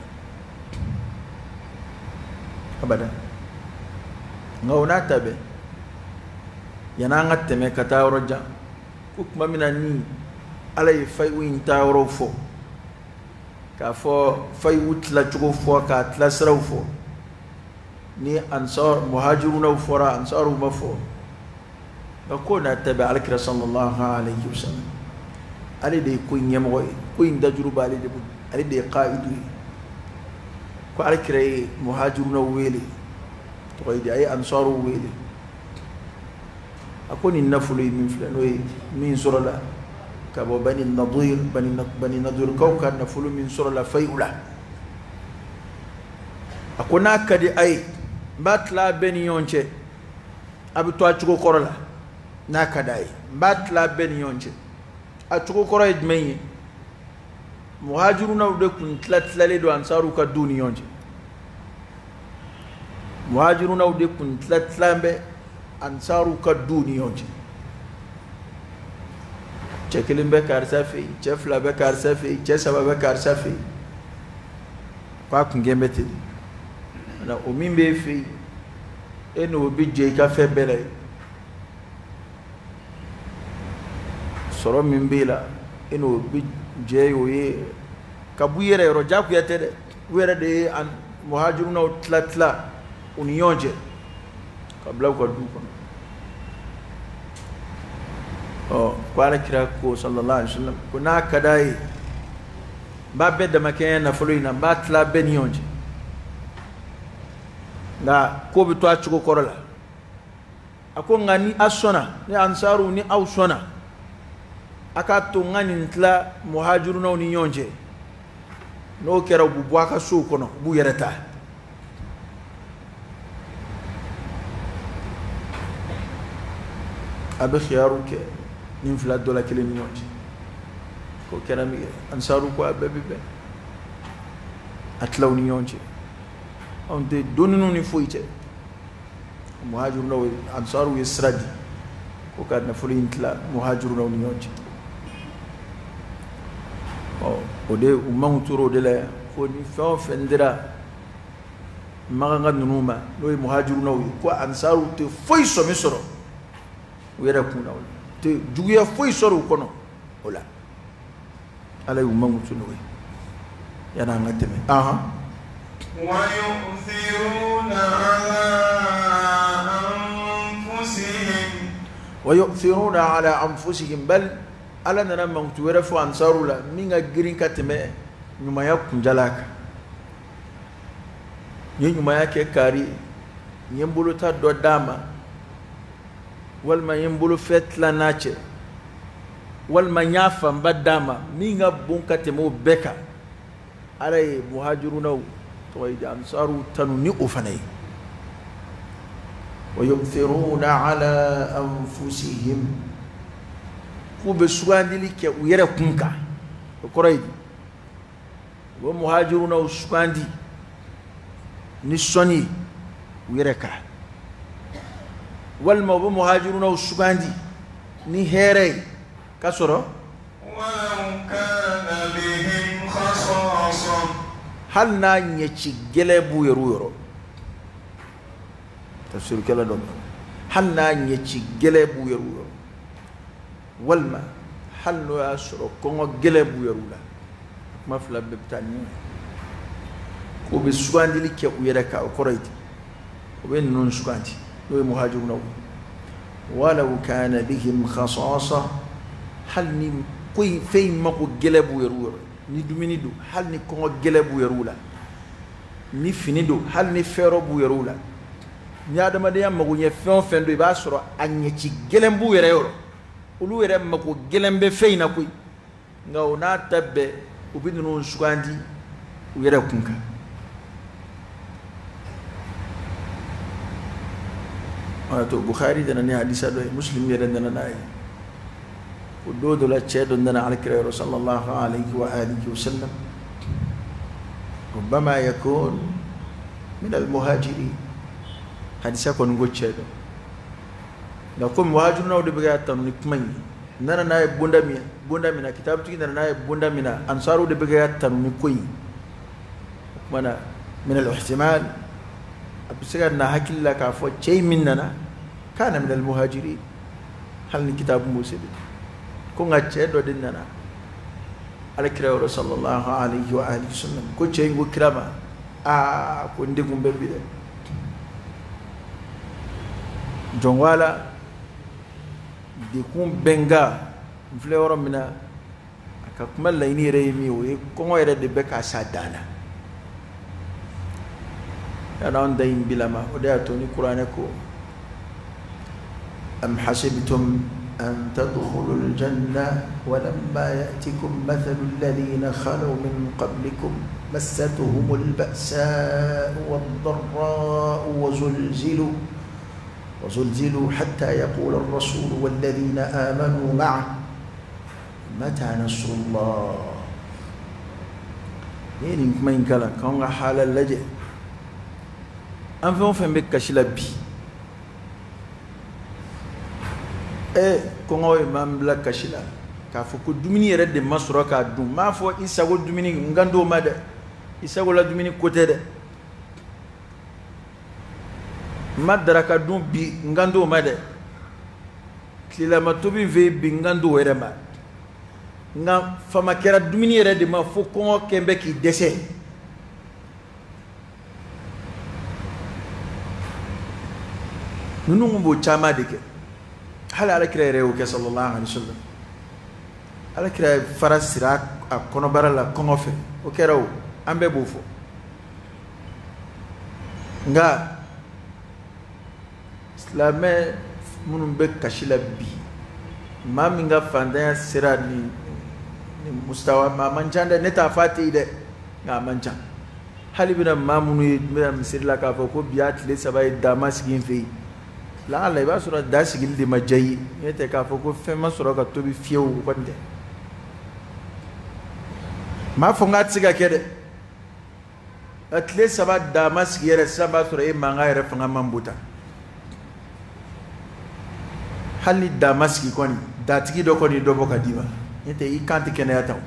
abada. Nka o n'a ta bɛɛ, yan'an ka tɛmɛ ka taa yɔrɔ jan, ko tuma min na ni Ala ye fayiw in taa yɔrɔw fɔ, k'a fɔ fayiw tilacogo fɔ, k'a tilasiraw fɔ, ni ansar muhajirunaw fɔra, ansaruw ma fɔ. Nka ko n'a ta bɛɛ, Alakira sallallahu alayhi wa sallam, ale de ye ko in ɲɛmɔgɔ ye, ko in dajuru b'ale de bolo, ale de ye qaidu ye. Ko Alakira ye muhajirunaw wele, tɔgɔ ye di, a ye ansaruw wele, a ko nin nafolo ye min filɛ, n'o ye min sɔrɔla ka bɔ Bani Nadir, Bani Nadirkaw ka nafolo min sɔrɔla fayiw la, a ko n'a ka di a ye n b'a tila a bɛɛ ni ɲɔgɔn cɛ, a bɛ to a cogo kɔrɔ la. N'a ka di a ye n b'a tila a bɛɛ ni ɲɔgɔn cɛ. A cogo kɔrɔ ye jumɛn ye? Muhajirunaw de kun tila tilalen don ansaruw ka du ni ɲɔgɔn cɛ. Muhajirunaw de kun tila tilan bɛ ansaruw ka du ni ɲɔgɔn cɛ. Cɛ kelen bɛ karisa fɛ yen, cɛ fila bɛ karisa fɛ yen, cɛ saba bɛ karisa fɛ yen. K'a kun gɛn bɛ ten de. O min b'e fɛ yen, e n'o bɛ jɛ i ka fɛn bɛɛ la ye. Sɔrɔ min b'e la, e n'o bɛ jɛ o ye ka b'u yɛrɛ yɔrɔ, jagoya tɛ dɛ. U yɛrɛ de ye muhajirunaw tila tila u ni ɲɔgɔn cɛ ka bila u ka du kɔnɔ. Ɔ ko Ala kira ko sallallahu alaihi wa sallam, ko n'a ka d'a ye n b'a bɛɛ damakɛɲɛ nafolo in na, n b'a tila bɛɛ ni ɲɔgɔn cɛ, nka ko bɛ to a cogo kɔrɔ la. A ko nka ni a sɔnna, ni ansaru ni aw sɔnna, a k'a to n ka nin tila muhajirunaw ni ɲɔgɔn cɛ. N'o kɛra u bɛ bɔ a ka sow kɔnɔ, u b'u yɛrɛ ta. A bɛ khiyaru kɛ nin fila dɔ la kelen ni ɲɔgɔn cɛ. K'o kɛra min kɛ, ansaru ko a bɛɛ bɛ bɛn, a tila u ni ɲɔgɔn cɛ. Anw tɛ donniw ni foyi cɛ. Muhajirunaw ansaru ye sira di ko ka nafolo in tila muhajirunaw ni ɲɔgɔn cɛ. Ɔ o de u manw tora o de la yan, ko ni fɛn o fɛn dira Makan ninnu ma, n'o ye muhajirunaw ye, ko ansaru tɛ foyi sɔmi sɔrɔ u yɛrɛ kun na, o la tɛ juguya foyi sɔrɔ u kɔnɔ o la. Ala y'u manw to n'o ye. Yan'an ka tɛmɛ. Wa yu'thiruna ala anfusihim, bal Ala nana mankutu wɛrɛ fɔ ansaru la min ka girin ka tɛmɛ ɲumanya kunjala kan. N ye ɲumanya kɛ kari, n ye n bolota dɔ d'a ma, walima n ye n bolofɛn tila n'a cɛ, walima n y'a fanba d'a ma, min ka bon ka tɛmɛ o bɛɛ kan, Ala ye muhajirunaw tɔgɔ ye di, ansaru tanu ni o fana ye. Wa yu'thiruna ala anfusihim, k'u bɛ sugandili kɛ u yɛrɛ kun kan. O kɔrɔ ye di? U bɛ muhajirunaw sugandi ni sɔnni ye u yɛrɛ kan, walima u bɛ muhajirunaw sugandi ni hɛrɛ ye k'a sɔrɔ hali n'a ɲɛci gɛlɛn b'u yɛrɛ yɔrɔ. Tafsirikɛla dɔ, hali n'a ɲɛci gɛlɛn b'u yɛrɛ yɔrɔ, walima hali n'o y'a sɔrɔ kɔngɔ gɛlɛn b'u yɛrɛ la, kuma fila bɛɛ bɛ taa ni ɲɔgɔn ye. K'u bɛ sugandili kɛ u yɛrɛ kan, o kɔrɔ ye di? O bɛ ninnu sugandi, n'o ye muhajirunaw ye. Walaw kana bihim khasasa, hali ni ko in fɛn in mako gɛlɛn b'u yɛrɛ yɔrɔ, ni dumuni don, hali ni kɔngɔ gɛlɛn b'u yɛrɛ la, ni fini don, hali ni fɛɛrɛ b'u yɛrɛ la, ni adamadenya mago ɲɛ fɛn o fɛn don, i b'a sɔrɔ a ɲɛci gɛlɛn b'u yɛrɛ yɔrɔ, olu yɛrɛ mako gɛlɛn bɛ fɛn in na koyi. Nka o n'a ta bɛɛ, u bɛ ninnu sugandi u yɛrɛ kun kan. O y'a to Bukhari nana ni hadisa dɔ ye, Muslim yɛrɛ nana n'a ye, ko don dɔ la cɛ dɔ nana Alakira yɔrɔ sallallahu alayhi wa alihi wa sallam, ربما يكون من المهاجرين. Hadisa kɔni ko cɛ don. Nka komi muhajirunaw de bɛ ka tanu ni kuma in ye, nana n'a ye bonda min, bonda min na, kitabutigi nana n'a ye bonda min na, ansaru de bɛ ka tanu ni ko in. O kuma na, min al-ihtimal, a bɛ se ka na hakili la k'a fɔ cɛ in min nana, kana min al-muhajirin, hali ni kitabu m'o sɛbɛn. Ko nka cɛ dɔ de nana ala kira yɔrɔ sallallahu alayhi wa alihi wa sallam, ko cɛ in ko kira ma, aa ko n degun bɛ bi dɛ, jɔn ko ala dekun bɛ n kan, n filɛ yɔrɔ min na, a ka kuma laɲini yɛrɛ ye min ye, o ye kɔngɔ yɛrɛ de bɛ k'a sa dan na. Yala anw da in bilama, o de y'a to ni kuranɛ ko am hasibtum an tadkhulul janna walamma ya'tikum mathalul ladhina khalaw min qablikum massatuhumul ba'sa'u wad-dharra'u wa zulzilu hatta yaqula ar-rasulu walladhina amanu ma'ahu mata nasrullah. Ni ye nin kuma in kalan k'anw ka hala lajɛ, an fɛn o fɛn bɛ kasi la bi, kɔngɔ ye maa min bila kasi la k'a fɔ ko dumuni yɛrɛ de ma sɔrɔ k'a dun, n m'a fɔ i sago dumuni, n kan t'o ma dɛ, i sago la dumuni ko tɛ dɛ, n ma daraka dun bi, n kan t'o ma dɛ, tilelama tobi fɛ yen bi, n kan t'o yɛrɛ ma, nka fama kɛra dumuni yɛrɛ de ma fo kɔngɔ kɛn bɛ k'i dɛsɛ. Ninnu kun b'o caman de kɛ, hali alakira yɛrɛ y'o kɛ sallallahu alaihi wa sallam. Alakira ye fara siri a kɔnɔbara la kɔngɔ fɛ, o kɛra o, an bɛɛ b'o fɔ. Nka silamɛ minnu bɛ kasi la bi, maa min ka fantanya sera ni mustawa, maa man ca dɛ, ne t'a fɔ a tɛ yen dɛ, nka a man ca. Hali bɛna maa minnu ye bɛna misiri la k'a fɔ ko bi y'a tile 3 ye da ma sigi n fɛ yen, laala i b'a sɔrɔ da sigili de ma diya i ye, n'o tɛ k'a fɔ ko fɛn ma sɔrɔ ka tobi fiyewu, o kɔni tɛ. N m'a fɔ n k'a tɛ se ka kɛ dɛ, nka tile 3 da ma sigi yɛrɛ sisan b'a sɔrɔ e mankan yɛrɛ fanga man bon tan. Hali ni da ma sigi kɔni, datigi dɔ kɔni dɔ bɔ ka d'i ma, n'o tɛ i kan tɛ kɛnɛya tan.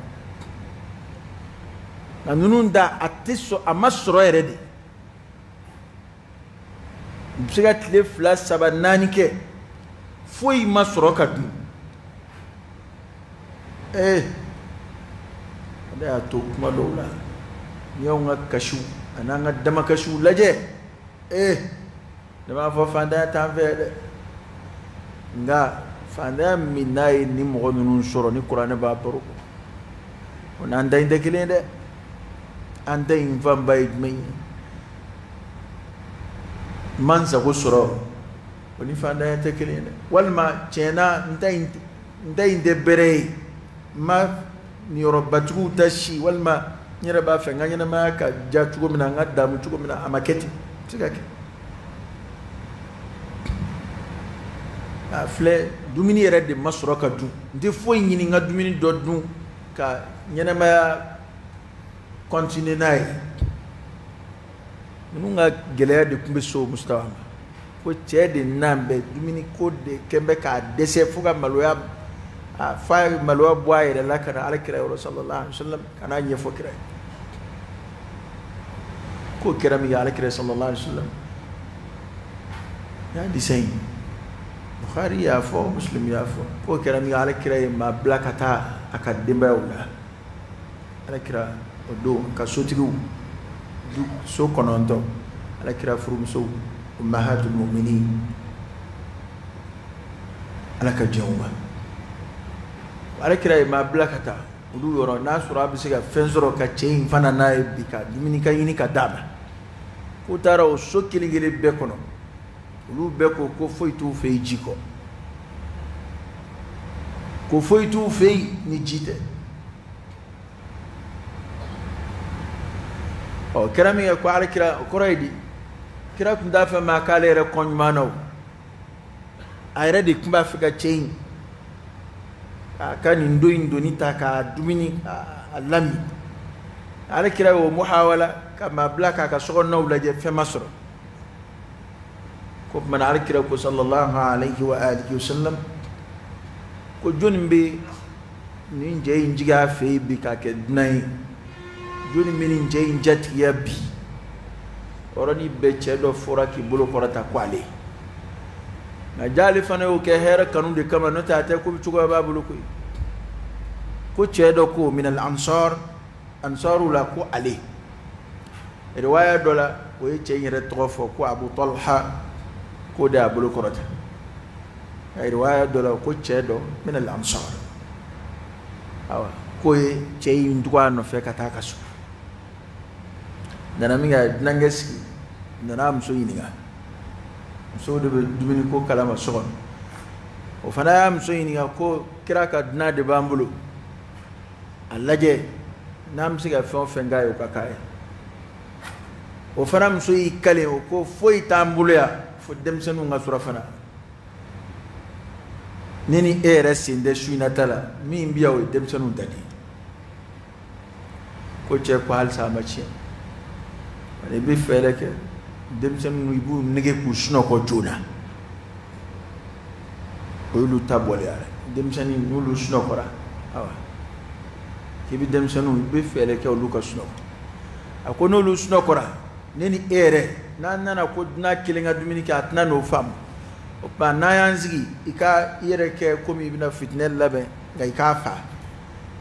Nka ninnu da a tɛ sɔn, a ma sɔrɔ yɛrɛ de. U bɛ se ka tile 2 3 4 kɛ foyi ma sɔrɔ ka dun. Ale y'a to kuma dɔw la, n'i y'anw ka kasiw an'an ka damakasiw lajɛ, ne b'a fɔ fantanya t'an fɛ dɛ, nka fantanya min n'a ye ni mɔgɔ ninnu sɔrɔ ni kuranɛ b'a baro kɔ, o n'an ta in tɛ kelen ye dɛ. An ta in fanba ye jumɛn ye? N ma n sago sɔrɔ, o ni fantanya tɛ kelen ye dɛ. Walima tiɲɛ na n ta in tɛ bɛrɛ ye, n ma niyɔrɔbatigiw ta si, walima n yɛrɛ b'a fɛ n ka ɲɛnamaya ka diya cogo min na, n ka damu cogo min na, a ma kɛ ten, a bɛ se ka kɛ. A filɛ, dumuni yɛrɛ de ma sɔrɔ ka dun, n tɛ foyi ɲini n ka dumuni dɔ dun ka ɲɛnamaya continuer n'a ye. Ninnu ka gɛlɛya de tun bɛ so Mustafa ma, ko cɛ de nan bɛ dumuni ko de kɛn bɛ k'a dɛsɛ fo ka maloya, a fa ye maloya bɔ a yɛrɛ la ka na ala kira yɔrɔ sallallahu alaihi wa sallam ka n'a ɲɛfɔ kira ye. K'o kɛra min kɛ ala kira sallallahu alaihi wa sallam y'a di sɛn ye, Bukhari y'a fɔ, Muslim y'a fɔ, k'o kɛra min kɛ ala kira ye maa bila ka taa a ka denbayaw la. Ala kira o don ka sotigiw du so 9, ala kira furumusow ummahatul mu'minin, ala ka jɛn u ma. Ala kira ye maa bila ka taa olu yɔrɔ, n'a sɔrɔ a bɛ se ka fɛn sɔrɔ ka cɛ in fana n'a ye bi ka dumuni ka ɲini ka d'a ma. K'u taara o so kelen kelen bɛɛ kɔnɔ, olu bɛɛ ko ko foyi t'u fɛ yen ji kɔ, ko foyi t'u fɛ yen ni ji tɛ. Ɔ kɛra min kɛ ko ala kira, o kɔrɔ ye di? Kira tun t'a fɛ maa k'ale yɛrɛ kɔ ɲuman na o, a yɛrɛ de tun b'a fɛ ka cɛ in a ka nin don in doni ta k'a dumuni a lamin. Ala kira y'o muhawala ka maa bila k'a ka sokɔnɔnaw lajɛ, fɛn ma sɔrɔ. O tuma na Alakira ko sallallahu alayhi wa alihi wa sallam ko jɔnni bɛ nin cɛ in jigin a fɛ yen bi k'a kɛ dunan ye, jɔnni bɛ nin cɛ in jatigiya bi? O yɔrɔnin bɛɛ cɛ dɔ fɔra k'i bolo kɔrɔta ko ale. Nka j'ale fana y'o kɛ hɛrɛ kanu de kama, n'o tɛ a tɛ ko cogoya b'a bolo koyi. Ko cɛ dɔ ko minal ansar, ansaru la ko ale. Riwaya dɔ la o ye cɛ in yɛrɛ tɔgɔ fɔ ko Abu Talha, k'o de y'a bolo kɔrɔta. Riwaya dɔ la ko cɛ dɔ minal ansar, awa k'o ye cɛ in tugu a nɔfɛ ka taa a ka so. Nana min kɛ dunankɛ sigi, nana a muso ɲininka. Musow de bɛ dumuni ko kalama so kɔnɔ. O fana y'a muso ɲininka ko kira ka dunan de b'an bolo, a lajɛ n'an bɛ se ka fɛn o fɛn k'a ye o ka k'a ye. O fana muso y'i kale, o ko foyi t'an bolo yan fo denmisɛnninw ka surafana. Ne ni e yɛrɛ sen tɛ su in na ta la, min bɛ yan o ye denmisɛnninw ta de ye. Ko cɛ ko halisa a ma tiɲɛ, i bɛ fɛɛrɛ kɛ denmisɛnninw i b'u nege k'u sunɔgɔ joona, o y'olu ta bɔlen ye. Denmisɛnnin n'olu sunɔgɔra, awa k'i bɛ denmisɛnninw i bɛ fɛɛrɛ kɛ olu ka sunɔgɔ. A ko n'olu sunɔgɔra, ne ni e yɛrɛ n'an nana ko dunan kelen ka dumuni kɛ, a tɛna n'o faamu. O tuma n'an y'an sigi, i ka i yɛrɛ kɛ komi i bɛna fitinɛ labɛn, nka i k'a fa.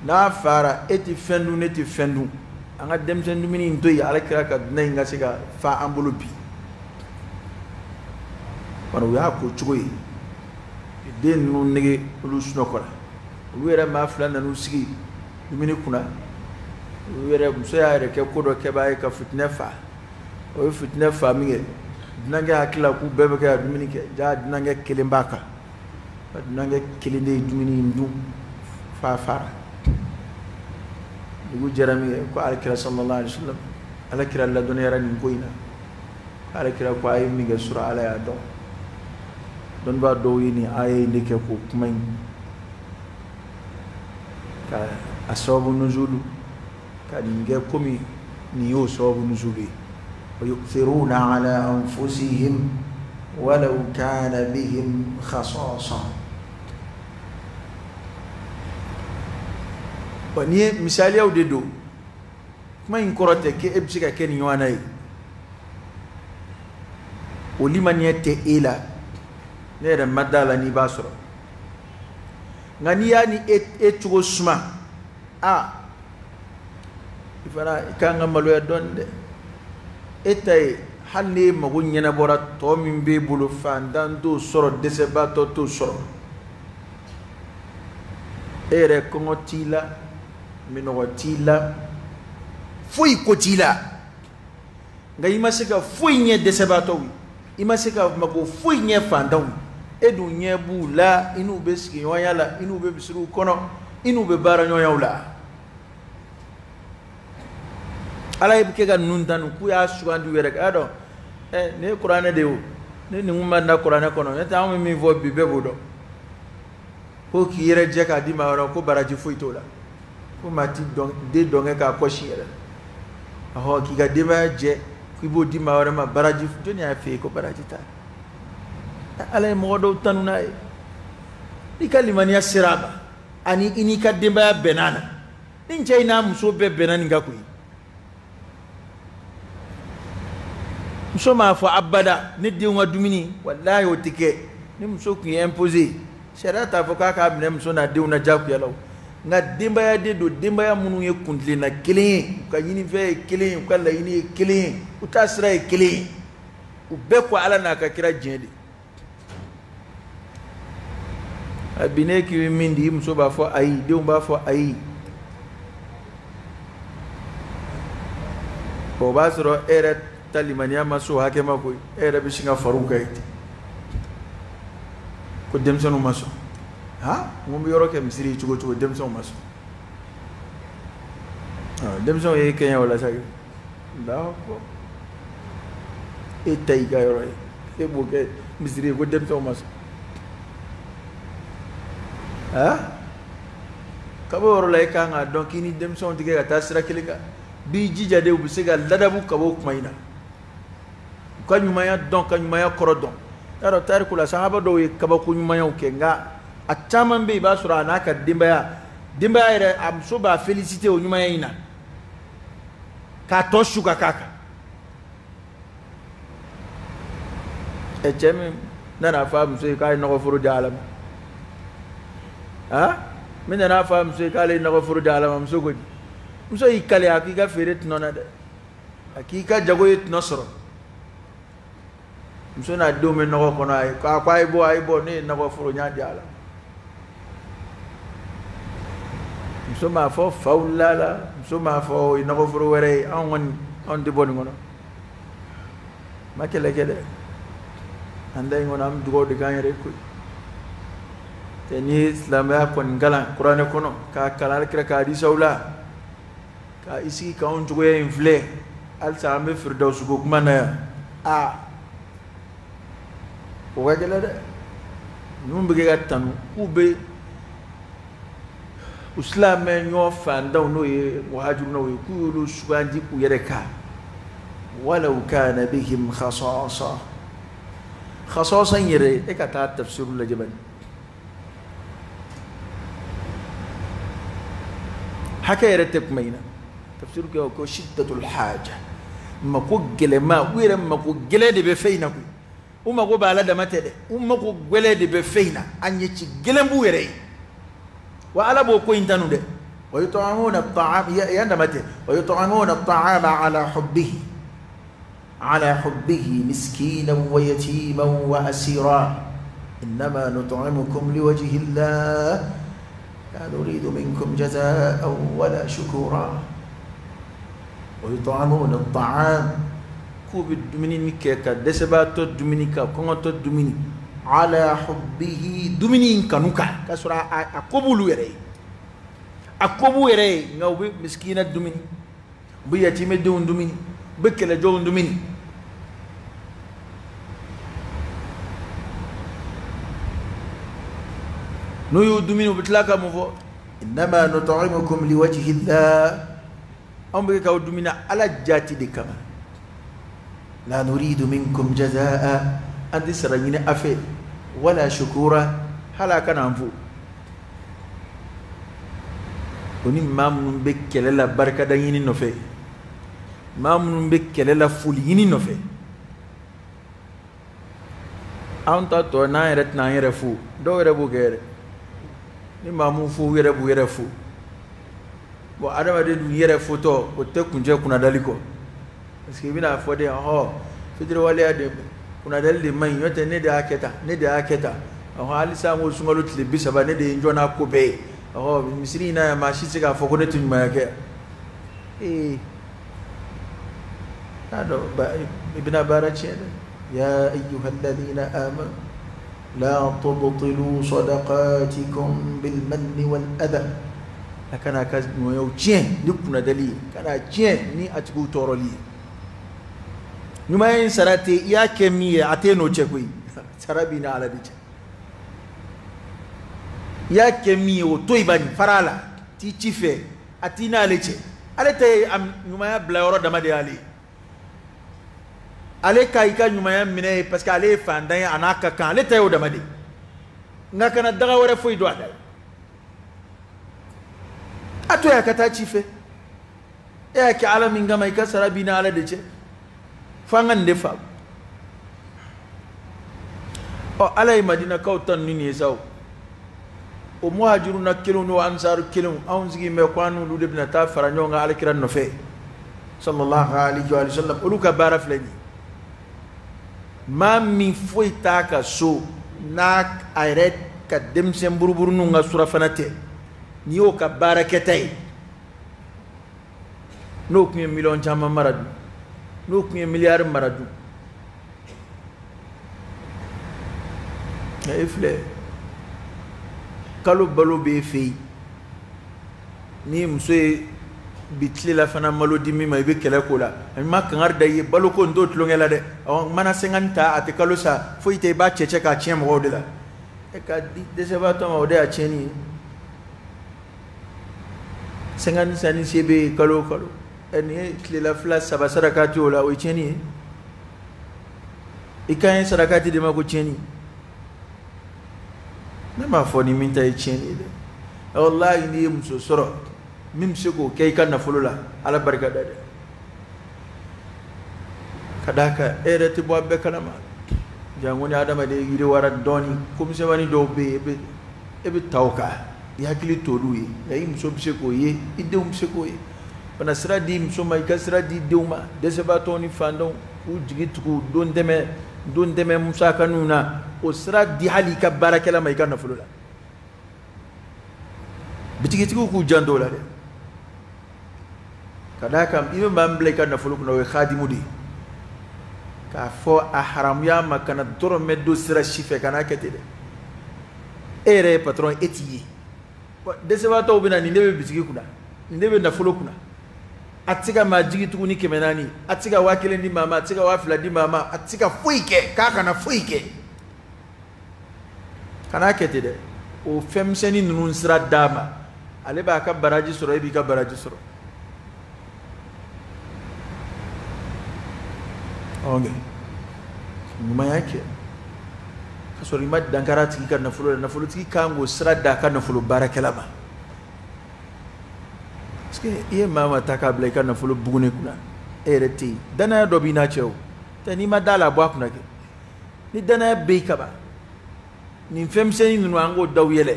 N'a fara, e tɛ fɛn dun, ne tɛ fɛn dun, an ka denmisɛnnin dumuni in to yen, Ala kira ka dunan in ka se ka fa an bolo bi. Bari u y'a ko cogo ye, den ninnu nege olu sunɔgɔra, olu yɛrɛ maa fila nan'u sigi dumuni kunna. U yɛrɛ muso y'a yɛrɛ kɛ ko dɔ kɛbaa ye ka fitinɛ fa. O ye fitinɛ fa min kɛ, dunankɛ hakili la k'u bɛɛ bɛ kɛ ka dumuni kɛ, jaa dunankɛ kelen b'a kan. Dunankɛ kelen de ye dumuni in dun fa fara. Dugu jɛra min kɛ, ko Alakira sallallahu alaihi wa sallam, Alakira ladɔnniyara nin ko in na. Alakira ko a ye min kɛ sura Ala y'a dɔn. Dɔnnibaa dɔw ye nin aya in de kɛ k'o kuma in ka a sababu nuzulu ka nin kɛ komi nin y'o sababu nuzulu ye. Wa yu'thiruna ala anfusihim walaw kana bihim khasasa. Nin ye misaliyaw de don. Kuma in kɔrɔ tɛ k'e bɛ se ka kɛ nin ɲɔgɔnna ye. O limaniya tɛ e la, ne yɛrɛ ma da la n'i b'a sɔrɔ. Nka n'i y'a ni e cogo suma, a i fana i kan ka maloya dɔɔni dɛ. E ta ye hali n'e mago ɲɛnabɔra, tɔ min b'e bolo fantan t'o sɔrɔ, dɛsɛbaatɔ t'o sɔrɔ. E yɛrɛ kɔngɔ t'i la, minɔgɔ t'i la, foyi ko t'i la, nka i ma se ka foyi ɲɛ dɛsɛbaatɔw ye, i ma se ka mago foyi ɲɛ fantanw ye. E dun ɲɛ b'u la, i n'u bɛ sigiɲɔgɔnya la, i n'u bɛ misiriw kɔnɔ, i n'u bɛ baaraɲɔgɔnyaw la. Ala ye kɛ ka ninnu tanu k'u y'a sugandi u yɛrɛ kan. A y'a dɔn nin ye kuranɛ de ye o, ne nin kun ma da kuranɛ kɔnɔ, n'o tɛ anw bɛ min fɔ bi bɛɛ b'o dɔn. Ko k'i yɛrɛ jɛ k'a di maa wɛrɛ ma, ko baraji foyi t'o la, ko maa ti den dɔnkɛ k'a kɔsi yɛrɛ. Ɔhɔ, k'i ka denbaya jɛ k'i b'o di maa wɛrɛ ma, baraji jɔnni y'a f'i ye ko baraji t'a la? Ala ye mɔgɔ dɔw tanu n'a ye. N'i ka limaniya sera a ma, ani i n'i ka denbaya bɛnna na, ni cɛ in n'a muso bɛɛ bɛnna nin kan koyi. Muso m'a fɔ abada ne denw ka dumuni, walahi o tɛ kɛ. Ni muso tun ye imposé, sariya t'a fɔ k'a k'a minɛ muso n'a denw na diyagoya la o. Nka denbaya de don, denbaya minnu ye kuntilenna kelen ye, u ka ɲinifɛn ye kelen ye, u ka laɲini ye kelen ye, u ta sira ye kelen ye, u bɛɛ ko Ala n'a ka kira diɲɛ de. A bi ne k'i bɛ min di, i muso b'a fɔ ayi, denw b'a fɔ ayi. O b'a sɔrɔ e yɛrɛ ta limaniya ma se o hakɛ ma koyi, e yɛrɛ bɛ sin ka far'u kan ten ko denmisɛnninw ma sɔn. Ha, n ko n bɛ yɔrɔ kɛ misiri ye cogo cogo, denmisɛnw ma sɔn. Denmisɛnw ye kɛɲɛ o la sa kɛ. D'accord, e ta y'i ka yɔrɔ ye, e b'o kɛ misiri ye ko denmisɛnw ma sɔn. Ha, ka bɔ yɔrɔ la, e kan k'a dɔn k'i ni denmisɛnw tɛ kɛ ka taa sira kelen kan. B'i jija de, u bɛ se ka ladabu ka bɔ kuma in na, u ka ɲumanya dɔn, ka ɲumanya kɔrɔ dɔn. Y'a dɔn tariku la sahaba dɔw ye kabako ɲumanyaw kɛ, nka a caman bɛ yen i b'a sɔrɔ a n'a ka denbaya yɛrɛ a muso b'a félicité o ɲumanya in na k'a tɔ su ka k'a kan. Ɛ cɛ min nana fɔ a muso ye k'a ye nɔgɔforo di Ala ma, ah min nana fɔ a muso ye k'ale ye nɔgɔforo di Ala ma, muso ko di? Muso y'i kale a k'i ka feere tɔnɔ na dɛ, a k'i ka jago ye tɔnɔ sɔrɔ. Muso n'a denw bɛ nɔgɔ kɔnɔ, a ye k'a ko a ye bɔ, a ye bɔ, ne ye nɔgɔforo n y'a di Ala. Muso m'a fɔ fa wulila la, muso m'a fɔ o ye nɔgɔforo wɛrɛ ye, anw kɔni anw tɛ bɔ nin kɔnɔ. Ma kɛlɛ kɛ dɛ, an da in kɔnɔ an bɛ dugawu de k'an yɛrɛ ye koyi. Tɛ n'i ye silamɛya kɔni kalan kuranɛ kɔnɔ k'a kalan alikira ka hadisaw la ka i sigi k'anw cogoya in filɛ, halisa an bɛ firidawusuko kuma na yan, aa o ka gɛlɛn dɛ. Ninnu bɛ kɛ ka tanu k'u bɛ u silamɛ ɲɔgɔn fantanw n'o ye muhajirunaw ye k'u y'olu sugandi u yɛrɛ kan. Walaw kana bihim khasasa, khasasa in yɛrɛ e ka taa tafsiru lajɛ bani, hakɛ yɛrɛ tɛ kuma in na. Tafsiru kɛ ko shiddatul haja, mako gɛlɛma, u yɛrɛ mako gɛlɛn de bɛ fɛn in na koyi. U mako b'a la dama tɛ dɛ, u mako gɛlɛn de bɛ fɛn in na, a ɲɛci gɛlɛn b'u yɛrɛ ye. Wa ala b'o ko in tanu dɛ. Wa yut'imuna at-ta'am, yan dama tɛ, wa yut'imuna at-ta'ama ala hubbihi, ala hubbihi miskinan wa yatiman wa asira, innama nut'imukum liwajhi llah la nuridu minkum jazaan wala shukura. Wa yut'imuna at-ta'am, k'u bɛ dumuni kɛ ka dɛsɛbaatɔ dumuni ka kɔngɔtɔ dumuni, ala hubbihi, dumuni in kanu kan, k'a sɔrɔ a ko b'olu yɛrɛ ye, a ko b'u yɛrɛ ye, nka u bɛ misikina dumuni, u bɛ yatimɛdenw dumuni, u bɛ kɛlɛjɔnw dumuni. N'u y'u dumuni u bɛ tila ka mun fɔ? Innama nut'imukum liwajhi llah, anw bɛ k'aw dumuni ala jati de kama. La nuridu minkum jazaa, an tɛ sara ɲini a fɛ, wala shukura, hali a kana an fo. O ni maa minnu bɛ kɛlɛ la barikada ɲini nɔfɛ, maa minnu bɛ kɛlɛ la foli ɲini nɔfɛ, anw ta tɔ n'an yɛrɛ tɛna an yɛrɛ fo, dɔw yɛrɛ b'o kɛ yɛrɛ. Ni maa mun fo u yɛrɛ b'u yɛrɛ fo. Bon, adamaden dun yɛrɛ fotɔ o tɛ kuncɛ kunnadali kɔ, parce que i bɛna fɔ de ɔhɔ fitiriwaleya de kunnadali de man ɲi, n'o tɛ ne de y'a kɛ tan, ne de y'a kɛ tan, ɔhɔ halisa n ko sunkalo tile 30 ne de ye n jɔ n'a ko bɛɛ ye, ɔhɔ misiri in na yan maa si tɛ se k'a fɔ ko ne tɛ ɲumanya kɛ. Ee t'a dɔn i bɛna baara tiɲɛ dɛ. Ya ayyuhalladhina amanu la tubtilu sadaqatikum bil manni wal adha, a kana ka ɲumanyaw tiɲɛ ni kunnadali ye, kana tiɲɛ ni a tigiw tɔɔrɔli ye. Ɲumanya in sara tɛ i y'a kɛ min ye a tɛ n'o cɛ koyi, sara b'i ni Ala de cɛ. I y'a kɛ min ye o to yen bani, fara a la, t'i ci fɛ, a t'i n'ale cɛ. Ale tɛ ye ɲumanya bila yɔrɔ dama de y'ale ye. Ale ka i ka ɲumanya minɛ ye parce que ale ye fantan ye a n'a ka kan, ale ta y'o dama de ye. Nka kana daga wɛrɛ foyi don a da la. A to yen a ka taa ci fɛ. E y'a kɛ Ala min kama i ka sara b'i ni Ala de cɛ. Fo an ka nin de faamu. Ɔ Ala ye Madinakaw tanu ni nin ye sa o. O muhajiruna kelenw n'o ansaru kelenw, anw sigilen bɛ ko an n'olu de bɛna taa fara ɲɔgɔn kan Alakira nɔfɛ sallallahu alaihi wa sallam, olu ka baara filɛ nin ye. Maa min foyi t'a ka so n'a a yɛrɛ ka denmisɛn buruburuninw ka surafana tɛ, n'i y'o ka baarakɛta ye, n'o tun ye miliyɔn caman mara dun, n'o tun ye miliyari mara dun, nka e filɛ kalo balo b'e fɛ yen, ni muso ye bi tile la fana malo di min ma i bɛ kɛlɛ k'o la, a ma kangari da i ye baloko n t'o tulonkɛ la dɛ, ɔ mana 50 ta a tɛ kalo sa foyi tɛ, i b'a cɛcɛ k'a tiɲɛ mɔgɔw de la. E ka di dɛsɛbaatɔ ma o de y'a tiɲɛni ye. 50 sanni se bɛ yen kalo o kalo, ɛ nin ye tilela 2 3 saraka t'o la, o ye tiɲɛni ye. I kan ye sarakati de ma ko tiɲɛni. Ne m'a fɔ ni min ta ye tiɲɛni ye dɛ. Walahi n'i ye muso sɔrɔ min bɛ se k'o kɛ i ka nafolo la, Ala barika da dɛ. Ka d'a kan e yɛrɛ tɛ bɔ a bɛɛ kalama. Janko ni adamaden yiriwara dɔɔni, komisɛnmanin dɔw bɛ yen, e bɛ ta o kan. I hakili t'olu ye, nka i muso bɛ se k'o ye, i denw bɛ se k'o ye. Fana sira di muso ma, i ka sira di denw ma. Dɛsɛbaatɔw ni fantanw k'u jigi tugu don dɛmɛ musakaninw na, o sira di hali i ka baarakɛla ma i ka nafolo la. Bitigitigiw k'u janto o la dɛ. Ka d'a kan i bɛ maa min bila i ka nafolo kunna, o ye khadimu de ye. K'a fɔ a haramuya ma kana dɔrɔmɛ don sira si fɛ, kan'a kɛ ten dɛ. E yɛrɛ ye patron, e t'i ye. Dɛsɛbaatɔw bɛ na, nin de bɛ bitigi kunna, nin de bɛ nafolo kunna. A tɛ se ka maa jigi tugu ni 400, a tɛ se ka 1000 di maa ma, a tɛ se ka 2000 di maa ma, a tɛ se ka foyi kɛ, k'a kana foyi kɛ. Kan'a kɛ ten dɛ. O fɛnmisɛnnin ninnu sira d'a ma, ale b'a ka baraji sɔrɔ, e b'i ka baraji sɔrɔ. Ok, ɲumanya kɛ ka sɔrɔ i ma dankari a tigi ka nafolo la. Nafolotigi kan k'o sira d'a ka nafolo baarakɛla ma. Parce que i ye maa ma ta k'a bila i ka nafolo buguni kunna, e yɛrɛ tɛ yen, danaya dɔ b'i n'a cɛ o. Tɛ n'i ma da la, a bɔ a kunna kɛ. Ni danaya bɛ yen kaban, nin fɛnmisɛnnin ninnu an k'o daw yɛlɛ.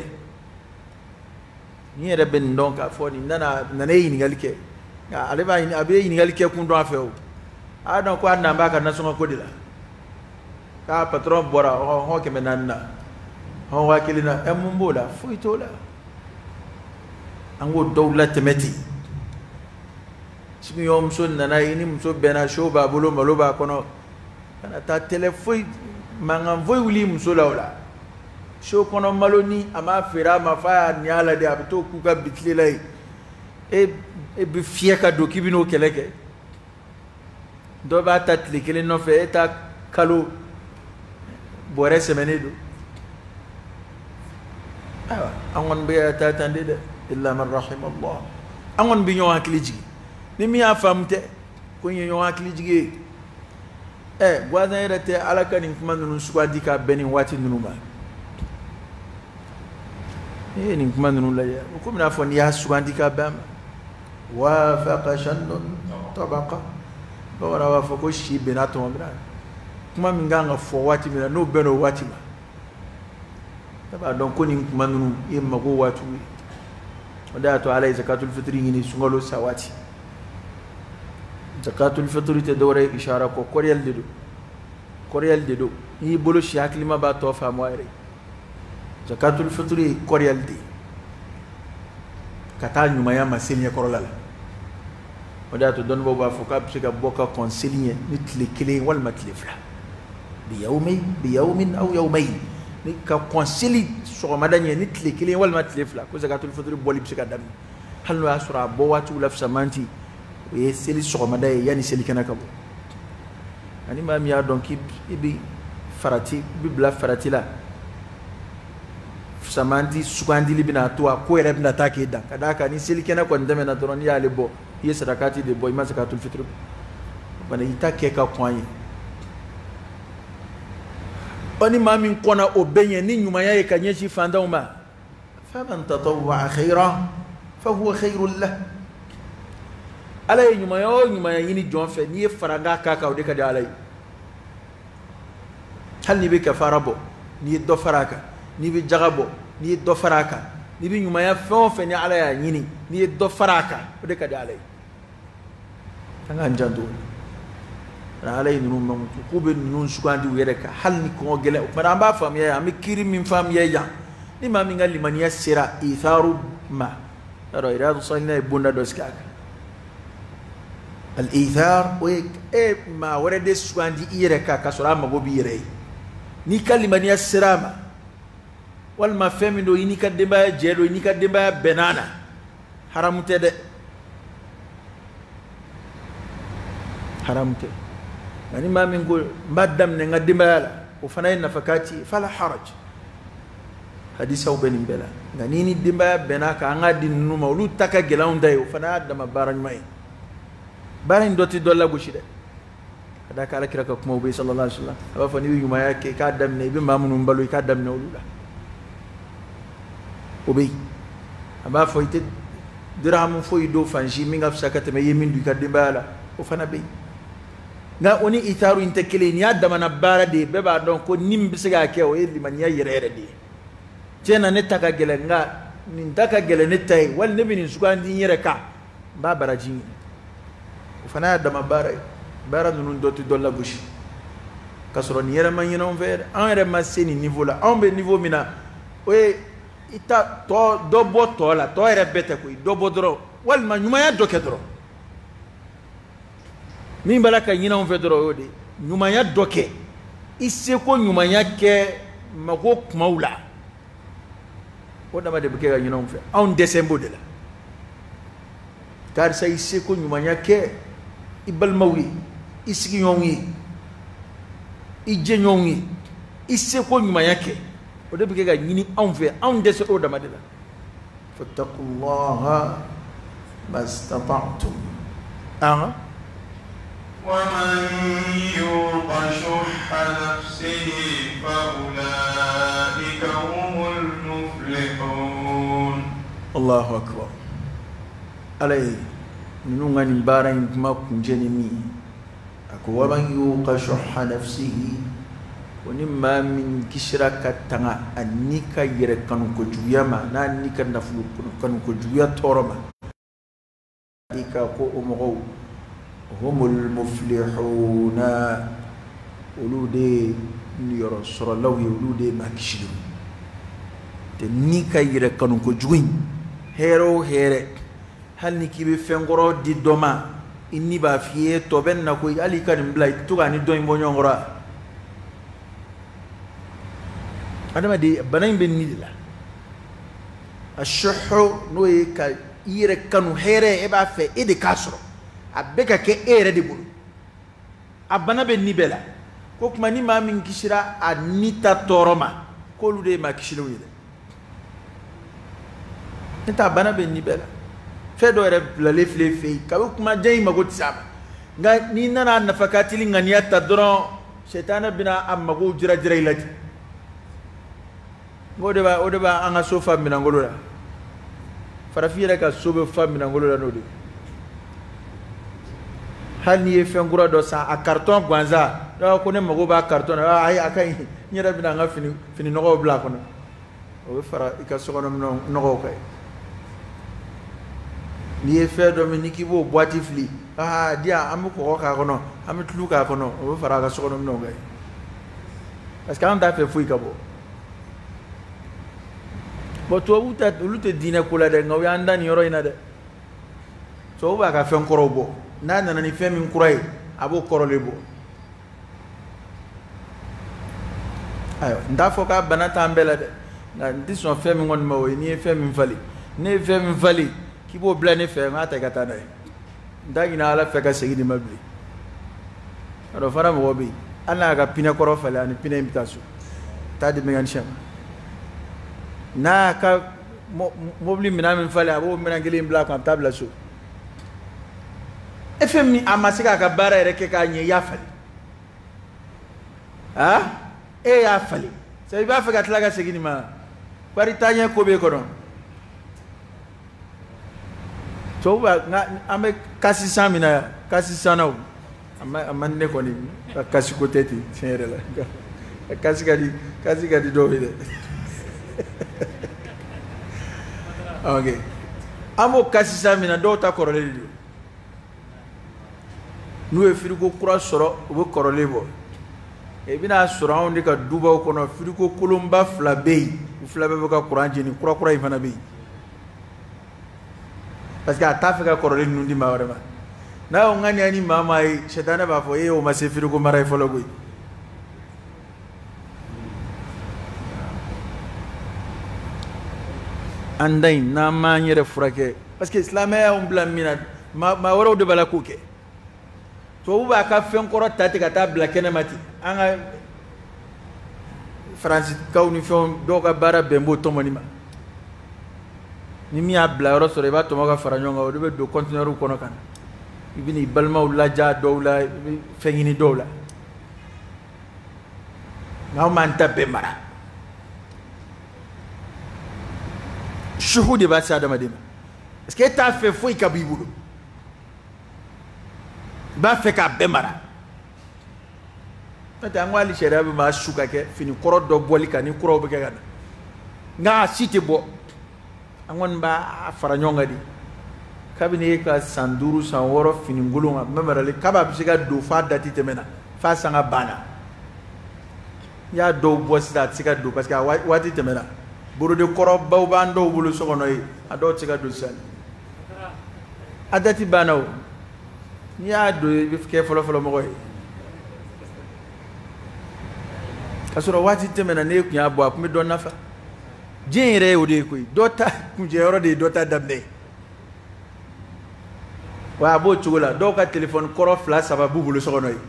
Ni yɛrɛ bɛ nin dɔn k'a fɔ nin nana e ɲininkali kɛ, nka ale b'a ɲini, a bɛ ɲininkali kɛ kun dɔn a fɛ o. A dɔn ko a nan b'a ka nasɔngɔ ko de la. K'a patron bɔra, hɔn 400 na, hɔn 1000 na, ɛ mun b'o la? Foyi t'o la. An k'o dɔw latɛmɛ ten. Sigiɲɔgɔnmuso nana, i ni muso bɛnna, so b'a bolo, malo b'a kɔnɔ, kana taa tɛlɛ foyi, mankan foyi wuli muso la o la. So kɔnɔ malo ni a m'a feere a ma, f'a y'a nin a la de, a bɛ t'o k'u ka bitile la yen. E bɛ fiyɛ ka don k'i bɛ n'o kɛlɛ kɛ. Dɔ b'a ta tile kelen nɔfɛ, e ta kalo bɔrɛ sɛmɛnen don. Ayiwa, an kɔni bɛ taa tan de dɛ. Illa man rahima Allah. An kɔni bɛ ɲɔgɔn hakili jigin. Ni min y'a faamu tɛ, ko n ye ɲɔgɔn hakili jigin ye. Guwazan yɛrɛ tɛ Ala ka nin kuma ninnu sugandi k'a bɛn nin waati ninnu ma. N'i ye nin kuma ninnu lajɛ, o komi n'a fɔ n'i y'a sugandi k'a bɛn a ma. Wafaqa shannun tabaqa. Bamananw b'a fɔ ko si bɛnna tɔmɔ min na. Kuma min kan ka fɔ waati min na, n'o bɛnna o waati ma, e b'a dɔn ko nin kuma ninnu ye mago waatiw ye. O de y'a to Ala ye zakatul fitiri ɲini sunkalo sa waati. Zakatul fitiri tɛ dɔwɛrɛ ye ishara kɔ, kɔriyali de don. Kɔriyali de don. N'i y'i bolo si hakilima b'a tɔ faamu a yɛrɛ ye. Zakatul fitiri ye kɔriyali de ye ka taa ɲumanya ma seli ɲɛkɔrɔla la. O de y'a to dɔnnibaw b'a fɔ k'a bɛ se ka bɔ ka kɔn seli ɲɛ ni tile 1 walima tile 2. Biyawmin aw yawmayn. Ni ka kɔn seli sɔgɔmada ɲɛ ni tile 1 walima tile 2, ko zakatul fitiri bɔli bɛ se ka daminɛ. Hali n'o y'a sɔrɔ a bɔ waatiw la fisamanti, o ye seli sɔgɔmada ye yanni selikɛnɛ ka bɔ. Ani maa min y'a dɔn k'i bɛ farati, i bɛ bila farati la, fisamanti sugandili bɛna to a ko yɛrɛ bɛna taa k'e dan. Ka d'a kan ni selikɛnɛ kɔni tɛmɛna dɔrɔn, n'i y'ale bɔ, i ye sarakati de bɔ, i ma zakatul fitiri bɔ. Bana i ta kɛ ka kɔn a ye. Ɔ ni maa min kɔnna o bɛɛ ɲɛ ni ɲumanya ye ka ɲɛsin fantanw ma, faman tatawwa'a khayran fahuwa khayrun lah. Ala ye ɲumanya o ɲumanya ɲini jɔn fɛ, n'i ye faranga k'a kan, o de ka di Ala ye. Hali n'i bɛ kafara bɔ, n'i ye dɔ fara a kan, n'i bɛ jaga bɔ, n'i ye dɔ fara a kan, n'i bɛ ɲumanya fɛn o fɛn ni Ala y'a ɲini, n'i ye dɔ fara a kan, o de ka di Ala ye. An k'an janto. Ala ye ninnu mankutu k'u bɛ ninnu sugandi u yɛrɛ kan hali ni kɔngɔ gɛlɛn. O tuma an b'a faamuya yan, an bɛ kiiri min faamuya yan, ni maa min ka limaniya sera itharu ma, yɔrɔ Riyadu Salihina ye bonda dɔ sigi a kan. Al-ithar, o ye e maa wɛrɛ de sugandi i yɛrɛ kan k'a sɔrɔ a mago b'i yɛrɛ ye. N'i ka limaniya sera a ma, walima fɛn min don i n'i ka denbaya jɛ don, i n'i ka denbaya bɛnna na, haramu tɛ dɛ, haramu tɛ. Nka ni maa min ko n b'a daminɛ n ka denbaya la, o fana ye nafakati ye, fala haraj. Hadisaw bɛ nin bɛɛ la. Nka n'i ni denbaya bɛnna kan, an k'a di ninnu ma, olu ta ka gɛlɛn anw ta ye, o fana y'a dama baara ɲuman ye. Baara in dɔ tɛ dɔ lagosi dɛ. Ka d'a kan Ala kira ka kumaw bɛ yen sallallahu alaihi wasallam, a b'a fɔ n'i bɛ ɲumanya kɛ i k'a daminɛ i bɛ maa minnu balo i k'a daminɛ olu la. O bɛ yen. A b'a fɔ i tɛ dirhamu foyi don fan si min ka fisa ka tɛmɛ i ye min don i ka denbaya la, o fana bɛ yen. Nka o ni itaru in tɛ kelen ye. Nin y'a damana baara de ye, bɛɛ b'a dɔn ko ni min bɛ se k'a kɛ o ye limaniya yɛrɛ yɛrɛ de ye. Tiɲɛ na ne ta ka gɛlɛn, nka nin ta ka gɛlɛn ne ta ye, wali ne bɛ nin sugandi n yɛrɛ kan, n b'a baraji ɲini. O fana y'a dama baara ye. Baara ninnu dɔ tɛ dɔ lagosi. K'a sɔrɔ nin yɛrɛ ma ɲinɛ anw fɛ dɛ. Anw yɛrɛ ma se nin niveau la. Anw bɛ niveau min na, o ye i ta tɔ dɔ bɔ tɔ la, tɔ yɛrɛ bɛɛ tɛ koyi, dɔ bɔ dɔrɔn, walima ɲumanya dɔ kɛ dɔrɔn. Min b'a la ka ɲinɛ anw fɛ dɔrɔn o y'o de ye. Ɲumanya dɔ kɛ, i seko ɲumanya kɛ mago kumaw la, o dama de bɛ kɛ ka ɲinɛ anw fɛ. Anw dɛsɛ b'o de la. Karisa i seko ɲumanya kɛ i balimaw ye, i sigiɲɔgɔnw ye, i jɛɲɔgɔnw ye, i seko ɲumanya kɛ, o de bɛ kɛ ka ɲini anw fɛ. Anw dɛsɛ o dama de la. Fattaqullaha mastata'tum. An ومن يوق شح نفسه فأولئك هم المفلحون. Allahu akbar. Ala ye ninnu ka nin baara in kuma kuncɛ ni min ye, a ko waman yuqa shuhha nafsihi, ko ni maa min kisira ka tanga a ni ka yɛrɛ kanu kojuguya ma, n'a ni ka nafolo kanu kojuguya tɔɔrɔ ma, i ka ko o mɔgɔw humul muflihuna, olu de ye niyɔrɔ sɔrɔlaw ye, olu de ye maa kisilenw ye. Tɛ ni ka yɛrɛ kanu kojugu in, hɛrɛ o hɛrɛ, hali ni k'i bɛ fɛn kɔrɔ di dɔ ma, i ni b'a f'i ye tɔ bɛ nin na koyi, hali i ka nin bila, i to k'a ni dɔ in bɔ ɲɔgɔn kɔrɔ. Adamaden bana in bɛ ni de la. A suhu n'o ye ka i yɛrɛ kanu hɛrɛ, e b'a fɛ e de k'a sɔrɔ, a bɛ ka kɛ e yɛrɛ de bolo, a bana bɛ ni bɛɛ la. Ko tuma ni maa min kisira a ni ta tɔɔrɔ ma, k'olu de ye maa kisilenw ye dɛ. Ne ta bana bɛ ni bɛɛ la. Fɛn dɔ yɛrɛ bilalen filɛ fɛ yen, kabi kuma jan i mago tɛ s'a ma, nka n'i nana a nafa ka teli ŋaniya ta dɔrɔn, sɛtanɛ bɛna a mago jira jira i la ten. O de b'a an ka so fa minɛnkolo la. Farafin yɛrɛ ka so bɛ fa minɛnkolo la n'o de ye. Hali n'i ye fɛn kura dɔ san, a carton gansan, ko ne mago b'a carton na, ayi a ka ɲi, n yɛrɛ bɛna n ka fini nɔgɔw bila a kɔnɔ, o bɛ fara i ka sokɔnɔ nɔgɔw kan. N'i ye fɛn dɔ min n'i k'i b'o boîte fili, aa di yan, an bɛ kɔgɔ k'a kɔnɔ, an bɛ tulu k'a kɔnɔ, o bɛ fara a ka sokɔnɔ minɛnw kan. Parce que an t'a fɛ foyi ka bɔ. Bon, tubabu ta olu tɛ diinɛ ko la dɛ, nka u y'an da nin yɔrɔ in na dɛ. Tubabu b'a ka fɛn kɔrɔw bɔ, n'a nana ni fɛn min kura ye, a b'o kɔrɔlen bɔ. Ayiwa, n t'a fɔ k'a bana t'an bɛɛ la dɛ, nka n tɛ sɔn fɛn min kɔni ma, o ye n'i ye fɛn min falen. Ne ye fɛn min falen k'i b'o bila ne fɛ, n k'a ta i ka taa n'a ye. N t'a ɲini Ala fɛ ka segin nin ma bilen. A dɔn fana mɔgɔ bɛ yen, hali n'a y'a ka pinɛ kɔrɔ falen, ani pinɛ in bɛ taa so, taa di mécanicien ma. N'a y'a ka mobili minɛn min falen, a b'o minɛn kelen bila a kun, a bɛ taa bila so. E fɛn min a ma se k'a ka baara yɛrɛ kɛ k'a ɲɛ, i y'a falen. Aa, e y'a falen. Sabu i b'a fɛ ka tila ka segin nin ma. Bari taaɲɛ ko b'e kɔnɔ. Tubabu b'a, nka an bɛ kasi san min na yan, kasi sanna o. A man di ne kɔni, ka kasi ko tɛ ten, tiɲɛ yɛrɛ la. Ka kasi ka di, kasi ka di dɔw ye dɛ. Ok. An b'o kasi san min na, dɔw ta kɔrɔlen de don. N'u ye frigo kura sɔrɔ, u bɛ kɔrɔlen bɔ. I bɛna sɔrɔ anw de ka dubaw kɔnɔ, frigo kolonba fila bɛ yen, u fila bɛɛ bɛ ka kuran jeni, kura kura in fana bɛ yen. Parce que a t'a fɛ ka kɔrɔlen ninnu di maa wɛrɛ ma. N'a y'o ŋaniya ni maa maa ye, sɛtanɛ b'a fɔ e o ma se frigo mara ye fɔlɔ koyi. An da in n'an m'an yɛrɛ furakɛ, parce que silamɛya y'anw bila min na, maa wɛrɛw de b'a la k'o kɛ. Tubabu b'a ka fɛn kɔrɔ ta ten ka taa bila kɛnɛma ten. An ka faransikaw ni fɛnw dɔw ka baara bɛn b'o tɔmɔni ma. Ni min y'a bila yɔrɔ sɔrɔ, i b'a tɔmɔ ka fara ɲɔgɔn kan, o de bɛ don conteneur kɔnɔ ka na. I bɛ n'i balimaw ladiya dɔw la, i bɛ fɛn ɲini dɔw la, nka anw b'an ta bɛɛ mara. Suhu de b'a se adamaden ma, parce que e t'a fɛ foyi ka b'i bolo, i b'a fɛ k'a bɛɛ mara. N'o tɛ an ko hali sariya bɛ maa su ka kɛ fini kɔrɔ dɔ bɔli kan ni kuraw bɛ kɛ ka na, nka a si tɛ bɔ. An kɔni b'a fara ɲɔgɔn kan de. Kabini e ka san 5 san 6 finikolon a bɛ maralen, kab'a bɛ se ka don f'a dati tɛmɛna, f'a sanga banna. N'i y'a dɔw bɔ sisan a tɛ se ka don parce que a waati tɛmɛna. Borode kɔrɔbaw b'an dɔw bolo so kɔnɔ yen, a dɔw tɛ se ka don sisan. A dati banna o. N'i y'a don i bɛ kɛ fɔlɔfɔlɔ mɔgɔ ye. K'a sɔrɔ waati tɛmɛna, n'e tun y'a bɔ a tun bɛ dɔ nafa. Diɲɛ yɛrɛ ye o de ye koyi, dɔ ta kuncɛyɔrɔ de ye dɔ ta daminɛ ye. Wa a b'o cogo la, dɔw ka telefɔni kɔrɔ 2 3 b'u bolo so kɔnɔ yen.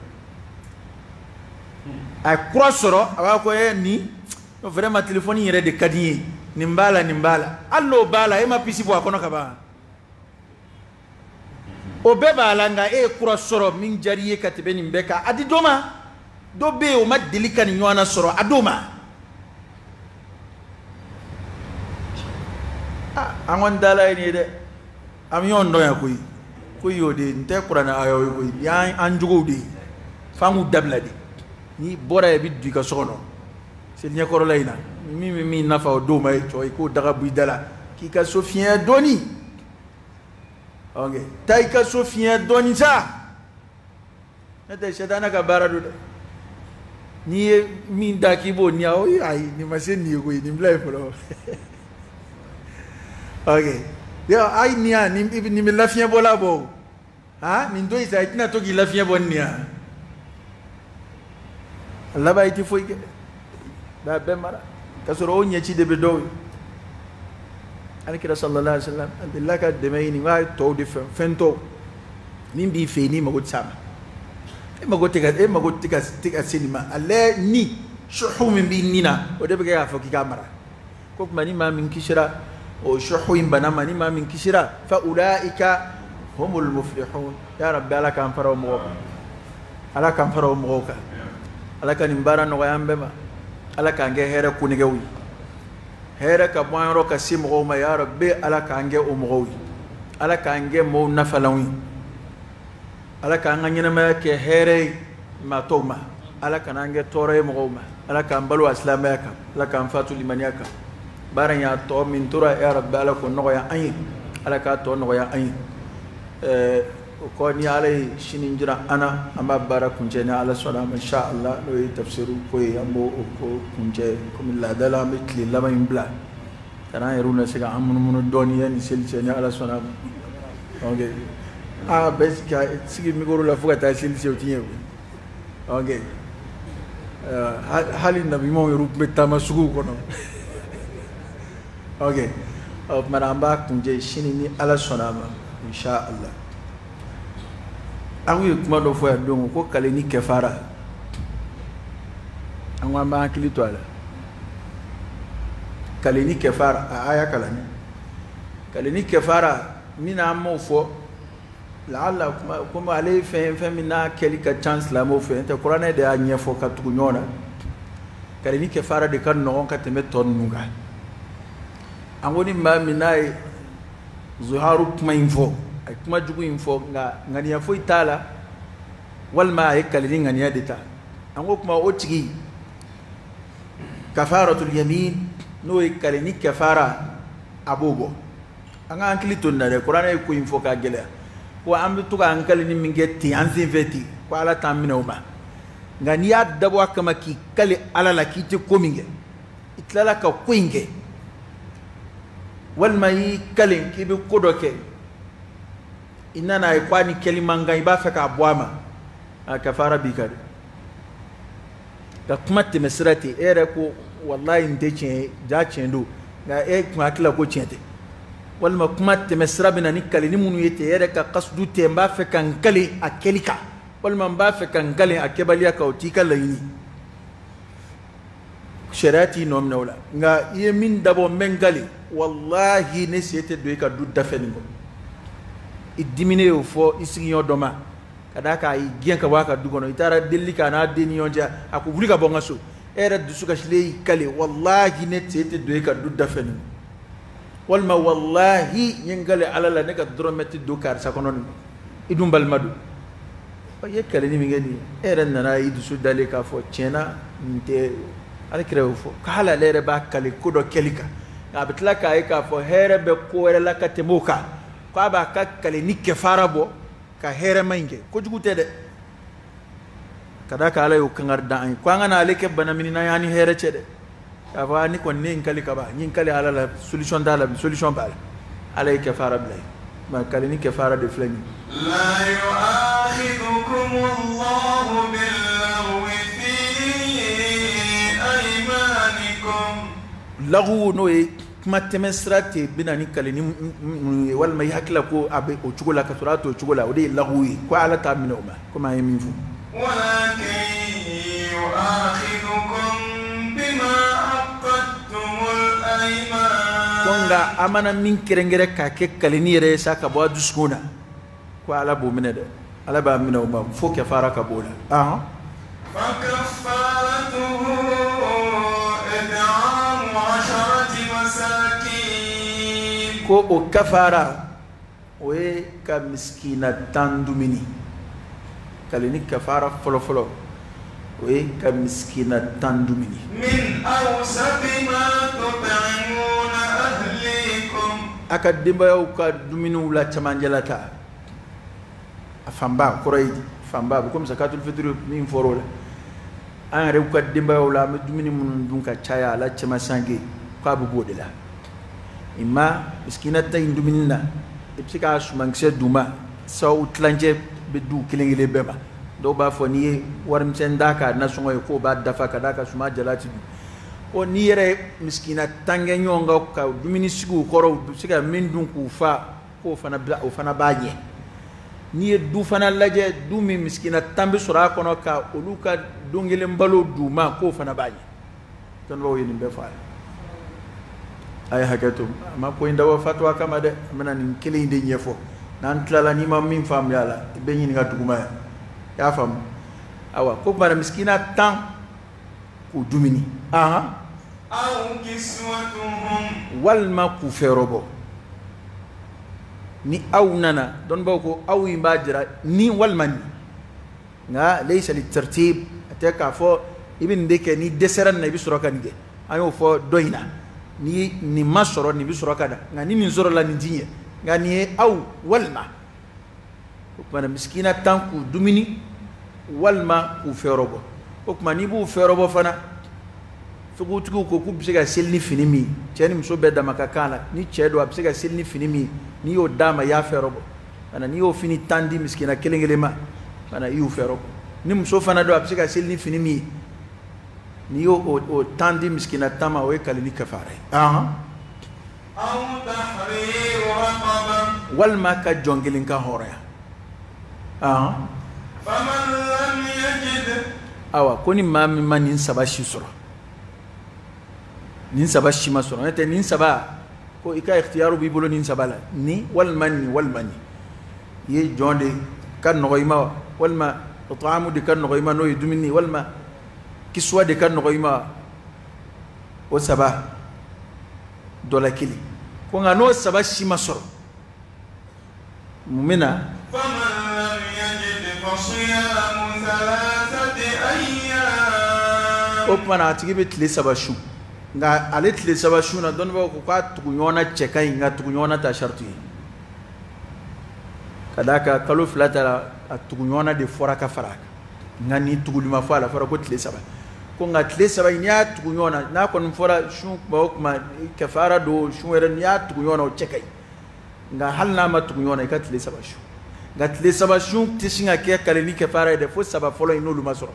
A ye kura sɔrɔ, a b'a fɔ nin vraiment telefɔni yɛrɛ de ka di n ye, nin b'a la, nin b'a la. Hali n'o b'a la, e ma pisi bɔ a kɔnɔ ka ban. O bɛɛ b'a la, nka e ye kura sɔrɔ min diyara i ye ka tɛmɛ nin bɛɛ kan, a di dɔ ma. Dɔ bɛ yen o ma deli ka nin ɲɔgɔnna sɔrɔ, a d'o ma. An kɔni dala ye nin ye dɛ, an bɛ ɲɔgɔn dɔn yan koyi. Ko y'o de ye, n tɛ kuranɛ aya ye koyi, nin y'an jogow de ye, f'an k'u dabila de. N'i bɔra yen i bɛ don i ka so kɔnɔ, seli ɲɛkɔrɔla in na, min bɛ min nafa o d'o ma ye, cɔ i k'o daga bɔ i da la, k'i ka so fiɲɛ dɔɔni. Ok, taa i ka so fiɲɛ dɔɔni sa. N'o tɛ sɛtana ka baara don dɛ. N'i ye min da k'i b'o niya, o ye ayi, nin ma se nin ye koyi, nin bila yen fɔlɔ. Ok, yɔ ayi nin ya, nin bɛ lafiɲɛ bɔla bɔ o. Han, nin to yen sa, i tɛna to k'i lafiɲɛ bɔ nin ya. A laban i tɛ foyi kɛ. B'a bɛɛ mara. K'a sɔrɔ o ɲɛci de bɛ dɔw ye. Alakira sallallahu alaihi wasallam a delila ka dɛmɛ ɲini k'a tɔw de fɛ, fɛn tɔw min b'i fɛ yen n'i mago tɛ s'a ma, e mago tɛ ka, e mago tɛ ka, tɛ ka se nin ma. Ale ni suhu min b'i ni na, o de bɛ kɛ k'a fɔ k'i k'a mara. Ko tuma ni maa min kisira o suhu in bana ma, ni maa min kisira, fa ulaika humul muflihun. Ya rabbi, ala k'an fara o mɔgɔw kan, ala k'an fara o mɔgɔw kan, ala ka nin baara nɔgɔya an bɛɛ ma, ala k'an kɛ hɛrɛ konigɛw ye, hɛrɛ ka bɔ an yɔrɔ ka se mɔgɔw ma. Ya rabbi, ala k'an kɛ o mɔgɔw ye, ala k'an kɛ mɔgɔw nafalanw ye, ala k'an ka ɲɛnamaya kɛ hɛrɛ ye maa tɔw ma, ala kana an kɛ tɔɔrɔ ye mɔgɔw ma, ala k'an balo a silamɛya kan, ala k'an fatu limaniya kan. Baara in y'a tɔ min tora, ya rabbi, ala k'o nɔgɔya an ye, ala k'a tɔ nɔgɔya an ye. O kɔ, ni ala ye sini jira an na, an b'a baara kuncɛ ni ala sɔnna a ma, insha Allah. N'o ye tafsiru ko ye, an b'o ko kuncɛ komi laada la, an bɛ tile laban in bila ka n'an yɛrɛw na se ka an munumunu dɔɔni yanni seli cɛ, ni ala sɔnna a ma. Ok, a bɛ ka sigi mikoro la fo ka taa seli se, o ti ɲɛ koyi. Ok, hali nabi ɲumanw yɛrɛ tun bɛ taama suguw kɔnɔ. Ok, o tuma na an b'a kuncɛ sini ni ala sɔnna a ma, insha Allah. An kun ye kuma dɔ fɔ yan don ko kale ni kɛfara, an ko an b'an hakili to a la. Kale ni kɛfara, a aya kalan kale ni kɛfara min na an m'o fɔ, laala kuma komi ale ye fɛn fɛn min n'a kɛli ka ca silamɛw fɛ, n tɛ kuranɛ de y'a ɲɛfɔ ka tugu ɲɔgɔn na. Kale ni kɛfara de ka nɔgɔn ka tɛmɛ tɔ ninnu kan. An ko ni maa min n'a ye zuharu kuma in fɔ, a ye kuma jugu in fɔ, nka ŋaniya foyi t'a la, walima a ye kale ni ŋaniya de ta, an ko kuma o tigi kafaratul yamin, n'o ye kale ni kafara, a b'o bɔ. An k'an hakili to nin na dɛ, kuranɛ ye ko in fɔ k'a gɛlɛya, ko an bɛ to k'an kale ni min kɛ ten, an sen fɛ ten, ko ala t'an minɛ o ma. Nka n'i y'a dabɔ a kama k'i kale ala la k'i tɛ ko min kɛ, i tilala ka ko in kɛ, walima i y'i kale k'i bɛ ko dɔ kɛ, i nana a ye ko a ni kɛli man kan, i b'a fɛ k'a bɔ a ma, a kafara b'i kan dɛ. Ka kuma tɛmɛ sira ten, e yɛrɛ ko walayi nin tɛ tiɲɛ ye, ja tiɲɛ don, nka e kun hakili la ko tiɲɛ tɛ. Walima kuma tɛmɛ sira bɛ na ni kaleni minnu ye ten, e yɛrɛ ka kasudu tɛ, n b'a fɛ ka n kale a kɛli kan, walima n b'a fɛ ka n kale a kɛbaliya kan, o t'i ka laɲini, sariya t'i nɔ minɛ o la. Nka i ye min dabɔ, n bɛ n kale, walahi ne sen tɛ don i ka du dafɛ nin kɔnɔ. I diminen y'o fɔ i sigiɲɔgɔn dɔ ma ka d'a kan a y'i gɛn ka bɔ a ka du kɔnɔ, i taara delili k'a n'a den ni ɲɔgɔn cɛ, a ko wuli ka bɔ n ka so. E yɛrɛ dusu kasilen y'i kale, walahi ne sen tɛ don e ka du da fɛ nin, walima walahi n ye n kale Ala la ne ka dɔrɔmɛ tɛ don karisa kɔnɔ nin, i dun balima don. I ye kaleni min kɛ nin ye, e yɛrɛ nana i dusu dalen k'a fɔ tiɲɛna nin tɛ. Ala kira y'o fɔ k'ale ale yɛrɛ b'a kale ko dɔ kɛli kan, nka a bɛ tila k'a ye k'a fɔ hɛrɛ bɛ ko wɛrɛ la ka tɛmɛ o kan, k'a b'a ka kaleni kɛfara bɔ ka hɛrɛma in kɛ. Kojugu tɛ dɛ, ka d'a kan Ala y'o kangari da an ye ko an kana ale kɛ banaminina ye an ni hɛrɛ cɛ dɛ, k'a fɔ ni kɔni ne ye n kali ka ban, n ye n kali Ala la, solution t'a la, solution b'a la. Ala ye kɛfara bila ye, nka kaleni kɛfara de filɛ nin ye. La yu'akhidhukumullahu bil-laghwi fi aymanikum. Lagu n'o ye kuma tɛmɛ sira tɛ bɛna ni kaleni minnu ye, walima i hakili la ko a bɛ o cogo la ka sɔrɔ a t'o cogo la, o de ye lagu ye, ko Ala t'a minɛ o ma, komi an ye min fɔ. Walakin yu'akhidhukum bima aqadtumul ayman. Ko nka a mana min kɛrɛnkɛrɛn k'a kɛ kaleni yɛrɛ ye sa ka bɔ a dusukun na, ko Ala b'o minɛ dɛ, Ala b'a minɛ o ma fo kɛfara ka b'o la. Fakaffaratuhu it'amu 10 masakin. Ko o kafara o ye ka misikina 10 dumuni. Kaleni kafara fɔlɔfɔlɔ o ye ka misikina 10 dumuni. Min awsati ma tut'imuna ahlikum. A ka denbayaw ka dumuniw la cɛmancɛla ta, a fanba kɔrɔ ye fanba a bɛ komi zakatul fitiri min fɔra o la, an yɛrɛ ka denbayaw la an bɛ dumuni minnu dun ka caya a la cɛman sange, k'a bɛ b'o de la. Ima misikina ta in dumuni na, i bɛ se k'a sumankisɛ d'u ma, saw tilancɛ bɛ du kelen kelen bɛɛ ma. Dɔw b'a fɔ n'i ye warimisɛn d'a kan nasɔngɔ ye k'o b'a dafa ka d'a kan suman jalati dun. Ko n'i yɛrɛ ye misikina tan kɛ ɲɔgɔn kan ka dumuni sigi u kɔrɔ, u bɛ se ka min dun k'u fa, k'o fana bila, o fana b'a ɲɛ. N'i ye du fana lajɛ, du min misikina 10 bɛ sɔrɔ a kɔnɔ ka olu ka don kelen balo d'u ma, k'o fana b'a ɲɛ. Dɔnnibaaw ye nin bɛɛ fɔ a ye. A ye hakɛ to, a ma ko in dabɔ fatuwa kama dɛ, an bɛna nin kelen in de ɲɛfɔ. N'an tilala n'i ma min faamuya a la, i bɛ ɲininka duguma yan. I y'a faamu? Awa, ko tuma na misikina 10 k'u dumuni. Aw kiswatuhum. Walima k'u fɛɛrɛ bɔ. Ni aw nana, dɔnnibaaw ko aw in b'a jira ni walima ni. Nka laysa litartib, a tɛ k'a fɔ i bɛ nin de kɛ, n'i dɛsɛra nin na i bɛ sɔrɔ ka nin kɛ. An y'o fɔ dɔ in na. Ni nin ma sɔrɔ nin bɛ sɔrɔ ka da, nka ni nin sɔrɔla nin ti ɲɛ. Nka nin ye aw walima. O tuma na misikina 10 k'u dumuni walima k'u fɛɛrɛ bɔ. O tuma n'i b'u fɛɛrɛ bɔ fana, fugutigiw ko k'u bɛ se ka seli ni fini min, cɛ ni muso bɛɛ dama ka kan la. Ni cɛ don a bɛ se ka seli ni fini min, n'i y'o d'a ma i y'a fɛɛrɛ bɔ. Ka n'i y'o fini 10 di misikina kelen kelen ma, ka na i y'u fɛɛrɛ bɔ. Ni muso fana don a bɛ se ka seli ni fini min, n'i y'o o 10 di misikina 10 ma, o ye kalili kafara ye. Walima ka jɔn kelen ka hɔrɔnya. Awa, ko ni maa min ma nin saba si sɔrɔ, nin saba si ma sɔrɔ, n'o tɛ nin saba ko i ka ikhtiyaru b'i bolo nin saba la, ni walima ni walima ni. I ye jɔn de ka nɔgɔ i ma wa, walima taamu de ka nɔgɔ i ma n'o ye dumuni, walima kiswa de ka nɔgɔ i ma, o saba dɔ la kelen. Ko nka n'o saba si ma sɔrɔ, mun bɛ na? O tuma na a tigi bɛ tile 3 sun. Nka ale tile 3 sun na, dɔnnibaaw ko k'a tugu ɲɔgɔn na cɛ ka ɲi, nka tugu ɲɔgɔn na ta sarati ye. Ka d'a kan kalo 2 ta la, a tugu ɲɔgɔn na de fɔra ka fara a kan. Nka ni tuguli ma fɔ a la, fɔra ko tile 3. Ko nka tile 3 in n'i y'a tugu ɲɔgɔn na, n'a kɔni fɔra sun kuma o kuma kafara don sun wɛrɛ, n'i y'a tugu ɲɔgɔn na o cɛ ka ɲi. Nka hali n'a ma tugu ɲɔgɔn na, i ka tile 3 sun. Nka tile 3 sun tɛ sin ka kɛ kalili kafara ye dɛ, fo 3 fɔlɔ in n'olu ma sɔrɔ.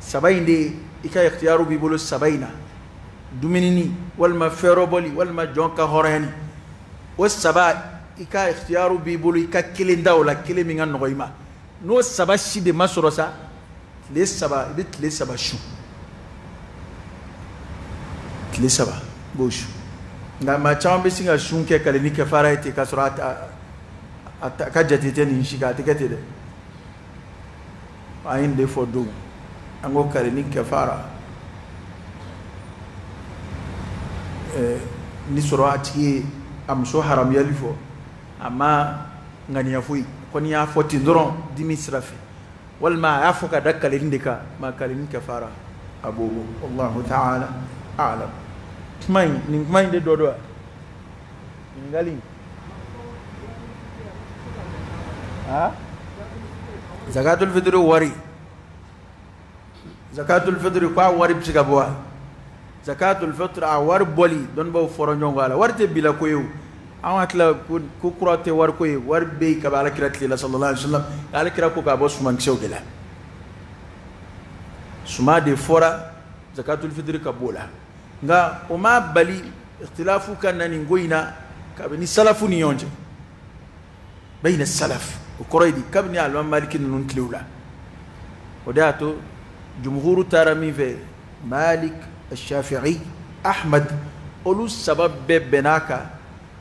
3 in de i ka ikhtiyaru b'i bolo 3 in na, dumunini walima fɛɛrɛbɔli walima jɔn ka hɔrɔnyani. O 3 i ka ikhtiyaru b'i bolo, i ka kelen da o la, kelen min ka nɔgɔ i ma. N'o 3 si de ma sɔrɔ sa, tile 3, i bɛ tile 3 sun. Tile 3 i b'o sun. Nka maa caman bɛ sin ka sun kɛ kalili kafara ye ten k'a sɔrɔ a A ka jate tɛ nin si kan, a tɛ kɛ ten dɛ. An ye nin de fɔ don, an ko kari ni kɛfara ni sɔrɔ a tigi ye a muso haramuyali fɔ, a ma ŋaniya foyi, kɔni y'a fɔ ten dɔrɔn dimi sira fɛ, walima a y'a fɔ ka da kaleni de kan, ma kaleni kɛfara a b'o bɔ. Wallahu ta'ala a'lam. Kuma in, nin kuma in de dɔ don wa? Ɲininkali. Ha? Zakatul fitri wari. Zakatul fitri ko a wari bɛ se ka bɔ wa? Zakatul fitri a wari bɔli, dɔnnibaw fɔra ɲɔgɔn kɔ a la. Wari tɛ bila ko ye o. An hakili ko kura tɛ wari ko ye. Wari bɛ yen kabi Ala kira tile la sallallahu alaihi wasallam. Ala kira ko k'a bɔ sumankisɛw de la. Suma de fɔra zakatul fitri ka b'o la. Nka o ma bali ikhtilafu ka na nin ko in na kabini salafu ni ɲɔgɔn cɛ. Bayna salaf, o kɔrɔ ye di? Kabini alimami Maliki ninnu tilew la. O de y'a to jumhuru taara min fɛ, Malik, Shafi'i, Ahmad, olu saba bɛɛ bɛnn'a kan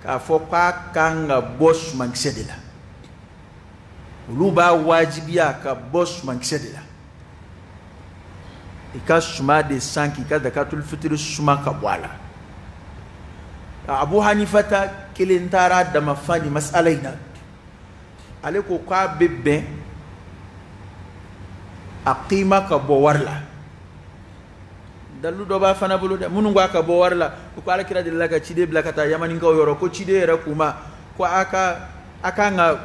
k'a fɔ k'a kan ka bɔ sumankisɛ de la. Olu b'a wajibiya ka bɔ sumankisɛ de la. I ka suma de san k'i ka zakatul fitiri suma ka bɔ a la. Abu Hanifa ta kelen taara dama fan ni masala in na. Ale ko k'a bɛ bɛn a kima ka bɔ wari la. Dalu dɔ b'a fana bolo dɛ, minnu ko a ka bɔ wari la, u ko Ala kira delila ka ciden bila ka taa Yamaninkaw yɔrɔ, ko ciden yɛrɛ k'u ma ko a kan ka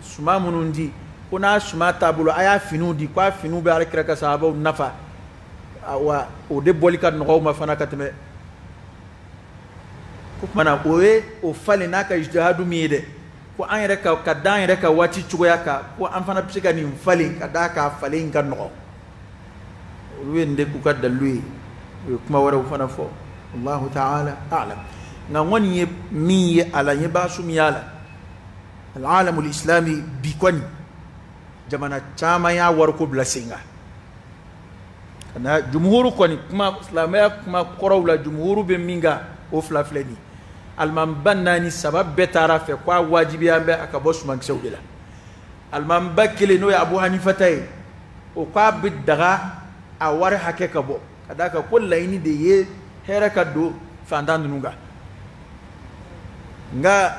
suma minnu di, ko n'a suma t'a bolo a y'a finiw di, ko a finiw bɛ Ala kira ka sahabaw nafa, wa o de bɔli ka nɔgɔ u ma fana ka tɛmɛ. Ko tuma na o ye o falen n'a ka ijtihadu min ye dɛ, ko an yɛrɛ ka da an yɛrɛ ka waati cogoya kan, ko an fana bɛ se ka nin falen ka d'a kan falen ka nɔgɔ. Olu ye nin de k'u ka dalilu ye. U ye kuma wɛrɛw fana fɔ. Allahu ta'ala a'lam. Nka n kɔni ye min ye a la, n ye baasu min y'a la, al-alamul islami bi kɔni jamana caman y'a wariko bila sen kan. Ka na jumhuru kɔni kuma, silamɛya kuma kɔrɔw la, jumhuru bɛ min kan o fila filɛ nin ye. Alimamiba naani saba bɛɛ taara fɛ k'a wajibiya bɛ a ka bɔ sumankisɛw de la. Alimamiba kelen n'o ye Abu Hanifa ta ye, o k'a bɛ daga a wari hakɛ ka bɔ, ka d'a kan ko laɲini de ye hɛrɛ ka don fantan ninnu kan. Nka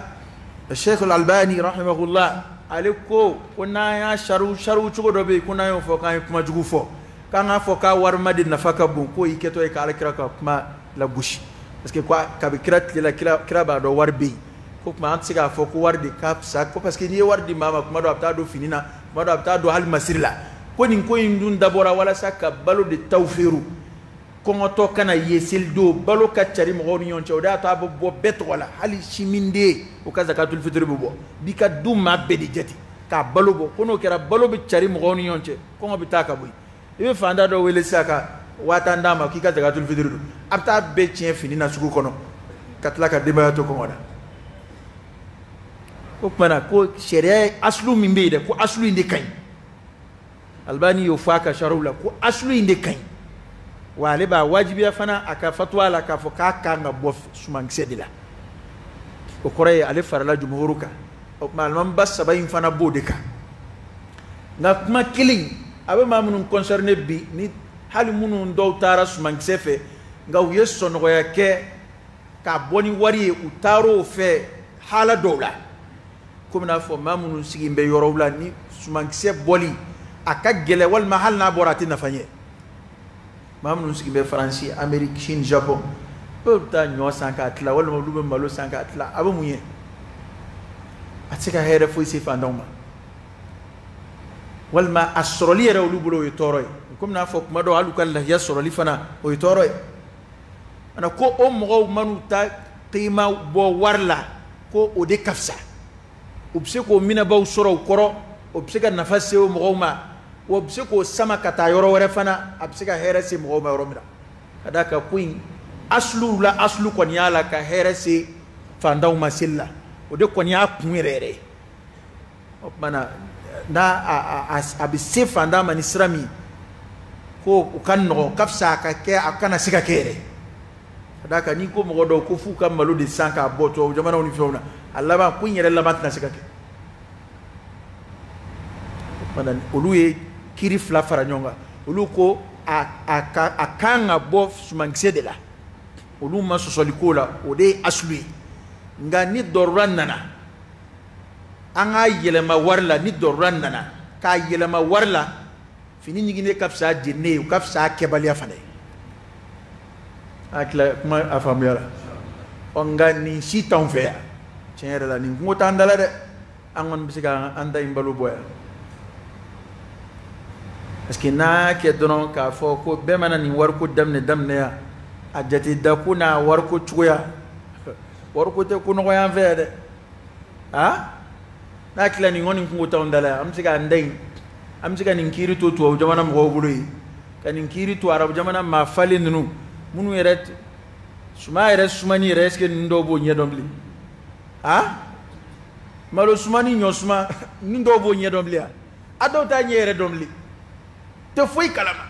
Sheikh Al-Albani rahimahullah, ale ko ko n'an y'a saru cogo dɔ bɛ yen, ko n'an y'o fɔ k'an ye kuma jugu fɔ, k'an k'a fɔ k'a warima de nafa ka bon, k'o y'i kɛtɔ ye k'Ala kira ka kuma lagosi. Parce que kabi kira tile la, kira b'a dɔn wari bɛ yen, ko tuma an tɛ se k'a fɔ ko wari de ka fisa, ko parce que n'i ye wari di maa ma, kuma dɔ a bɛ taa don fini na, kuma dɔ a bɛ taa don hali masiri la. Ko nin ko in dun dabɔra walasa ka balo de tawfeeru, kɔngɔtɔ kana ye selidon, balo ka cari mɔgɔw ni ɲɔgɔn cɛ. O de y'a to a bɛ bɔ bɛɛ tɔgɔ la, hali siminden o ka zakatul fitiri bɛ bɔ, b'i ka du maa bɛɛ de jate k'a balo bɔ. Ko n'o kɛra balo bɛ cari mɔgɔw ni ɲɔgɔn cɛ, kɔngɔ bɛ taa ka bɔ yen. I bɛ fantan dɔ wele sisan ka 50 d'a ma k'i ka zakatul fitiri don, a bɛ taa bɛɛ tiɲɛ fini na sugu kɔnɔ ka tila ka denbaya to kɔngɔ la. O tuma na ko sariya asulu min bɛ yen dɛ, ko asulu in de ka ɲi. Albani y'o fɔ a ka sariw la ko asulu in de ka ɲi, wa ale b'a wajibiya fana a ka fatuwa la k'a fɔ k'a kan ka bɔ sumankisɛ de la. O kɔrɔ ye ale farala jumhuru kan. O tuma alimamiba saba in fana b'o de kan. Nka kuma kelen a bɛ maa minnu concerné bi, ni hali minnu dɔw taara sumankisɛ fɛ nka u ye sɔnɔgɔya kɛ k'a bɔ ni wari ye, u taar'o fɛ hala dɔw la, komi n'a fɔ maa minnu sigilen bɛ yɔrɔw la ni sumankisɛ bɔli a ka gɛlɛn, walima hali n'a bɔra a tɛ nafa ɲɛ. Maa minnu sigilen bɛ Faransi, Amérique, Chine, Japon, olu bɛ taa ɲɔ san k'a tila, walima olu bɛ malo san k'a tila, a bɛ mun ye? A tɛ se ka hɛrɛ foyi se fantanw ma, walima a sɔrɔli yɛrɛ olu bolo o ye tɔɔrɔ ye. Komi n'a fɔ kuma dɔw hali u ka lahiya sɔrɔli fana o ye tɔɔrɔ ye. Ana ko o mɔgɔw man'u ta kima bɔ wari la, ko o de ka fisa. U bɛ se k'o minɛbaw sɔrɔ u kɔrɔ, o bɛ se ka nafa se o mɔgɔw ma, o bɛ se k'o sama ka taa yɔrɔ wɛrɛ fana, a bɛ se ka hɛrɛ se mɔgɔw ma yɔrɔ min na. Ka d'a kan ko in asulu la, asulu kɔni y'a la ka hɛrɛ se fantanw ma seli la, o de kɔni y'a kun yɛrɛ yɛrɛ ye. O tuma na n'a a bɛ se fantan ma ni sira min ko u ka nɔgɔn, ka fisa a ka kɛ, a kana se ka kɛ yɛrɛ. Ka d'a kan n'i ko mɔgɔ dɔw ko f'u ka malo de san k'a bɔ tubabu jamanaw ni fɛnw na, a laban ko in yɛrɛ laban tɛna se ka kɛ. Olu ye kiri fila fara ɲɔgɔn kan. Olu ko a kan ka bɔ sumankisɛ de la. Olu ma sɔsɔli ko la, o de ye asulu ye. Nka ni dɔrɔra nana, an k'a yɛlɛma wari la. Ni dɔrɔra nana k'a yɛlɛma wari la, fini ɲiginnen ka fisa jeninen ye, o ka fisa a kɛbaliya fana ye. A tila kuma a faamuyara. Ɔ nka nin si t'anw fɛ yan, tiɲɛ yɛrɛ la nin kungo t'an da la dɛ. An kɔni bɛ se ka an ta in balo bɔ yan. Parce que n'a kɛ dɔrɔn k'a fɔ ko bɛɛ mana nin wariko daminɛ yan, a jate da ko n'a wariko cogoya, wariko tɛ ko nɔgɔya an fɛ yan dɛ. Ah, n'a tila nin kɔni kungo t'anw da la yan, an bɛ se k'an da in, an bɛ se ka nin kiiri to tubabu jamana mɔgɔw bolo yen, ka nin kiiri to arabu jamana maa falen ninnu minnu yɛrɛ suma yɛrɛ sumani yɛrɛ, est ce que ninnu dɔw b'o ɲɛdɔn bilen? Ah, malo suma ni ɲɔ suma ninnu dɔw b'o ɲɛdɔn bilen wa? A dɔw t'a ɲɛ yɛrɛ dɔn bilen, tɛ foyi kalama.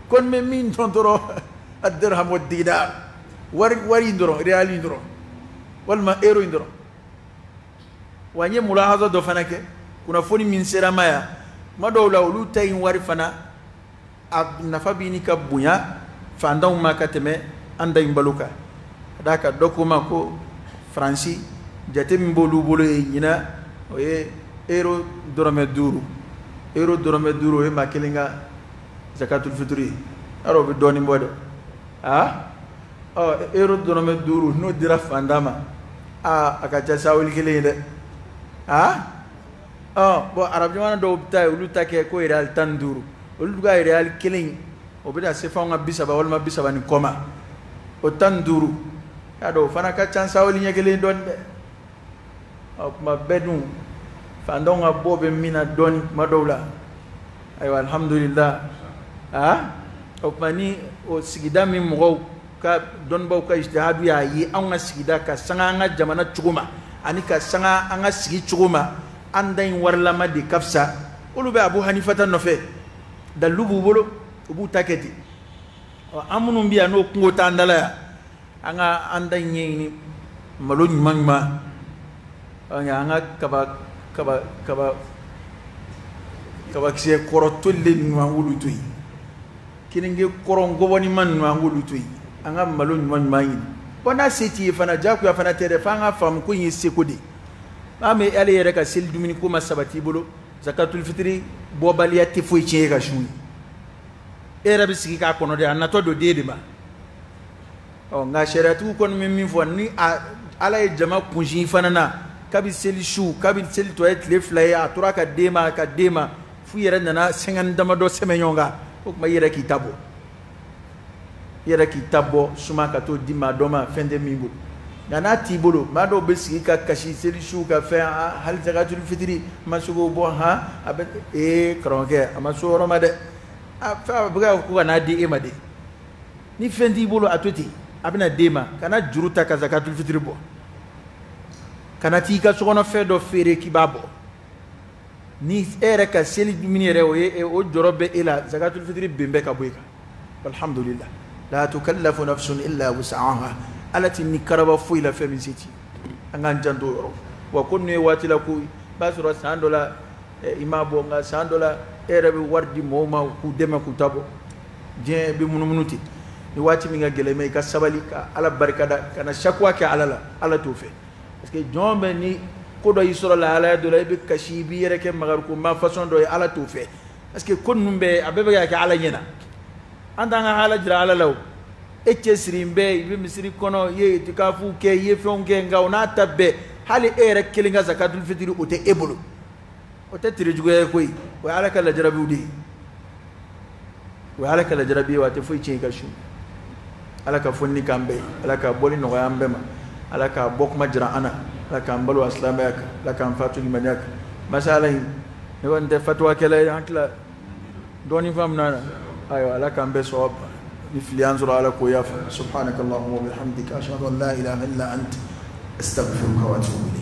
Ko n bɛ min dɔn dɔrɔn, ad-dirham wa dinar, wari in dɔrɔn, real in dɔrɔn, walima euro in dɔrɔn. Wa n ye mulahaza dɔ fana kɛ, kunnafoni min sera n ma yan, tuma dɔw la olu ta in wari fana a nafa b'i ni ka bonya fantanw ma ka tɛmɛ an ta in balo kan. Ka d'a kan dɔ ko n ma ko Faransi jate min b'olu bolo ye ɲinan, o ye euro dɔrɔmɛ 5, euro dɔrɔmɛ 5, o ye maa kelen ka zakatul fitiri ye. Yarɔ o bɛ dɔɔnin bɔ dɛ. Ah, ɔ euro dɔrɔmɛ 5 n'o dira fantan ma, aa a ka ca sawuli kelen ye dɛ. Ah, ɔ bɔn arabu jamana dɔw bɛ taa yen, olu ta kɛ ko real 15, olu ka real kelen o bɛ na se f'anw ka 30 walima 30 ni kɔ ma, o 15 y'a dɔn o fana ka ca sawuli ɲɛ kelen dɔɔnin dɛ. Ɔ kuma bɛɛ dun fantanw ka bɔ bɛ min na dɔɔnin kuma dɔw la. Ayiwa, alhamdulillah. Ah, o tuma ni o sigida min mɔgɔw ka dɔnnibaw ka ijtihadu y'a ye anw ka sigida ka sanga an ka jamana cogo ma ani ka sanga an ka sigi cogo ma, an da in warilama de ka fisa. Olu bɛ Abu Hanifa ta nɔfɛ, dalilu b'u bolo, u b'u ta kɛ ten. Ɔ an minnu bɛ yan n'o kungo t'an da la yan, an ka an da in ɲɛɲini malo ɲuman ɲuman, an ka kaba kaba kaba kabakisɛ kɔrɔ tolilen ninnu an k'olu to yen, kenige kɔrɔ ngɔbɔnima ninnu an k'olu to yen, an ka malo ɲuman ɲuman ɲini. Bɔn n'a se t'i ye fana, diyagoya fana tɛ dɛ, f'an ka faamu ko in ye seko de ye. N'a mɛ ale yɛrɛ ka seli dumuni ko ma sabati i bolo, zakatul fitiri bɔbaliya tɛ foyi tiɲɛ e ka sun ye. E yɛrɛ bɛ sigi k'a kɔnɔ dɛ, a natɔ don den de ma. Ɔ nka sariyatigiw kɔni bɛ min fɔ, ni a Ala ye jama kunsin fana na, kabi seli su, kabi seli tɔ ye tile 2 ye, a tora ka den ma ka den ma f'u yɛrɛ nana sɛgɛn damadɔ sɛmɛ ɲɔgɔn kan, o tuma i yɛrɛ k'i ta bɔ, i yɛrɛ k'i ta bɔ suma ka t'o di maa dɔ ma, fɛn tɛ min bolo. Nka n'a t'i bolo, maa dɔw bɛ sigi ka kasi seli su ka fɛn, hali zakatul fitiri ma se k'o bɔ, han a bɛ ee karamɔgɔkɛ a ma s'o yɔrɔ ma dɛ, a fɛn a bɛ ka ko ka n'a di e ma de. Ni fɛn t'i bolo a to ten, a bɛna d'e ma. Kana juru ta ka zakatul fitiri bɔ, kana t'i ka sokɔnɔ fɛn dɔ feere k'i b'a bɔ. Ni e yɛrɛ ka seli dumuni yɛrɛ o ye o jɔrɔ bɛ e la, zakatul fitiri ben bɛɛ ka bɔ e kan. Alhamdulillah, la tukallafu nafsun illa wus'aha, Ala ti ni karaba foyi la fɛn min se ti. An k'an janto o yɔrɔ. Wa ko ninnu ye waati la ko i b'a sɔrɔ san dɔ la i m'a bɔ, nka san dɔ la e yɛrɛ bɛ wari di mɔgɔw ma k'u dɛmɛ k'u ta bɔ. Diɲɛ bɛ munumunu ten. Ni waati min ka gɛlɛn i ma, i ka sabali ka Ala barikada, kana sakuwa kɛ Ala la, Ala t'o fɛ. Parce que jɔn bɛ ni ko dɔ y'i sɔrɔ lahalaya dɔ la, i bɛ kasi, i b'i yɛrɛ kɛ magarikoma façon dɔ ye, Ala t'o fɛ. Parce que ko ninnu bɛɛ a bɛɛ bɛ ka kɛ Ala ɲɛna. An t'an ka hala jira Ala la o. E cɛsiri bɛɛ, i bɛ misiri kɔnɔ, i ye itikafu kɛ, i ye fɛnw kɛ, nka o n'a ta bɛɛ, hali e yɛrɛ kelen ka zakatul fitiri o tɛ e bolo. O tɛ tere juguya ye koyi, o ye Ala ka lajarabiw de ye. O ye Ala ka lajarabi ye, wa a tɛ foyi tiɲɛ i ka sun. Ala ka fonni k'an bɛɛ ye, Ala ka bɔli nɔgɔya an bɛɛ ma, Ala ka bɔ kuma jira an na, Ala k'an balo a silamɛya kan, Ala k'an fatu limaniya kan. Masala in, ne kɔni tɛ fatuwakɛla ye, an tila dɔɔnin faamu na. Ayiwa, Ala k'an bɛɛ sɔn ni fili y'an sɔrɔ, Ala k'o yafa. Subhanakallahumma wa bihamdika, ashhadu an la ilaha illa anta, astaghfiruka wa atubu ilayk.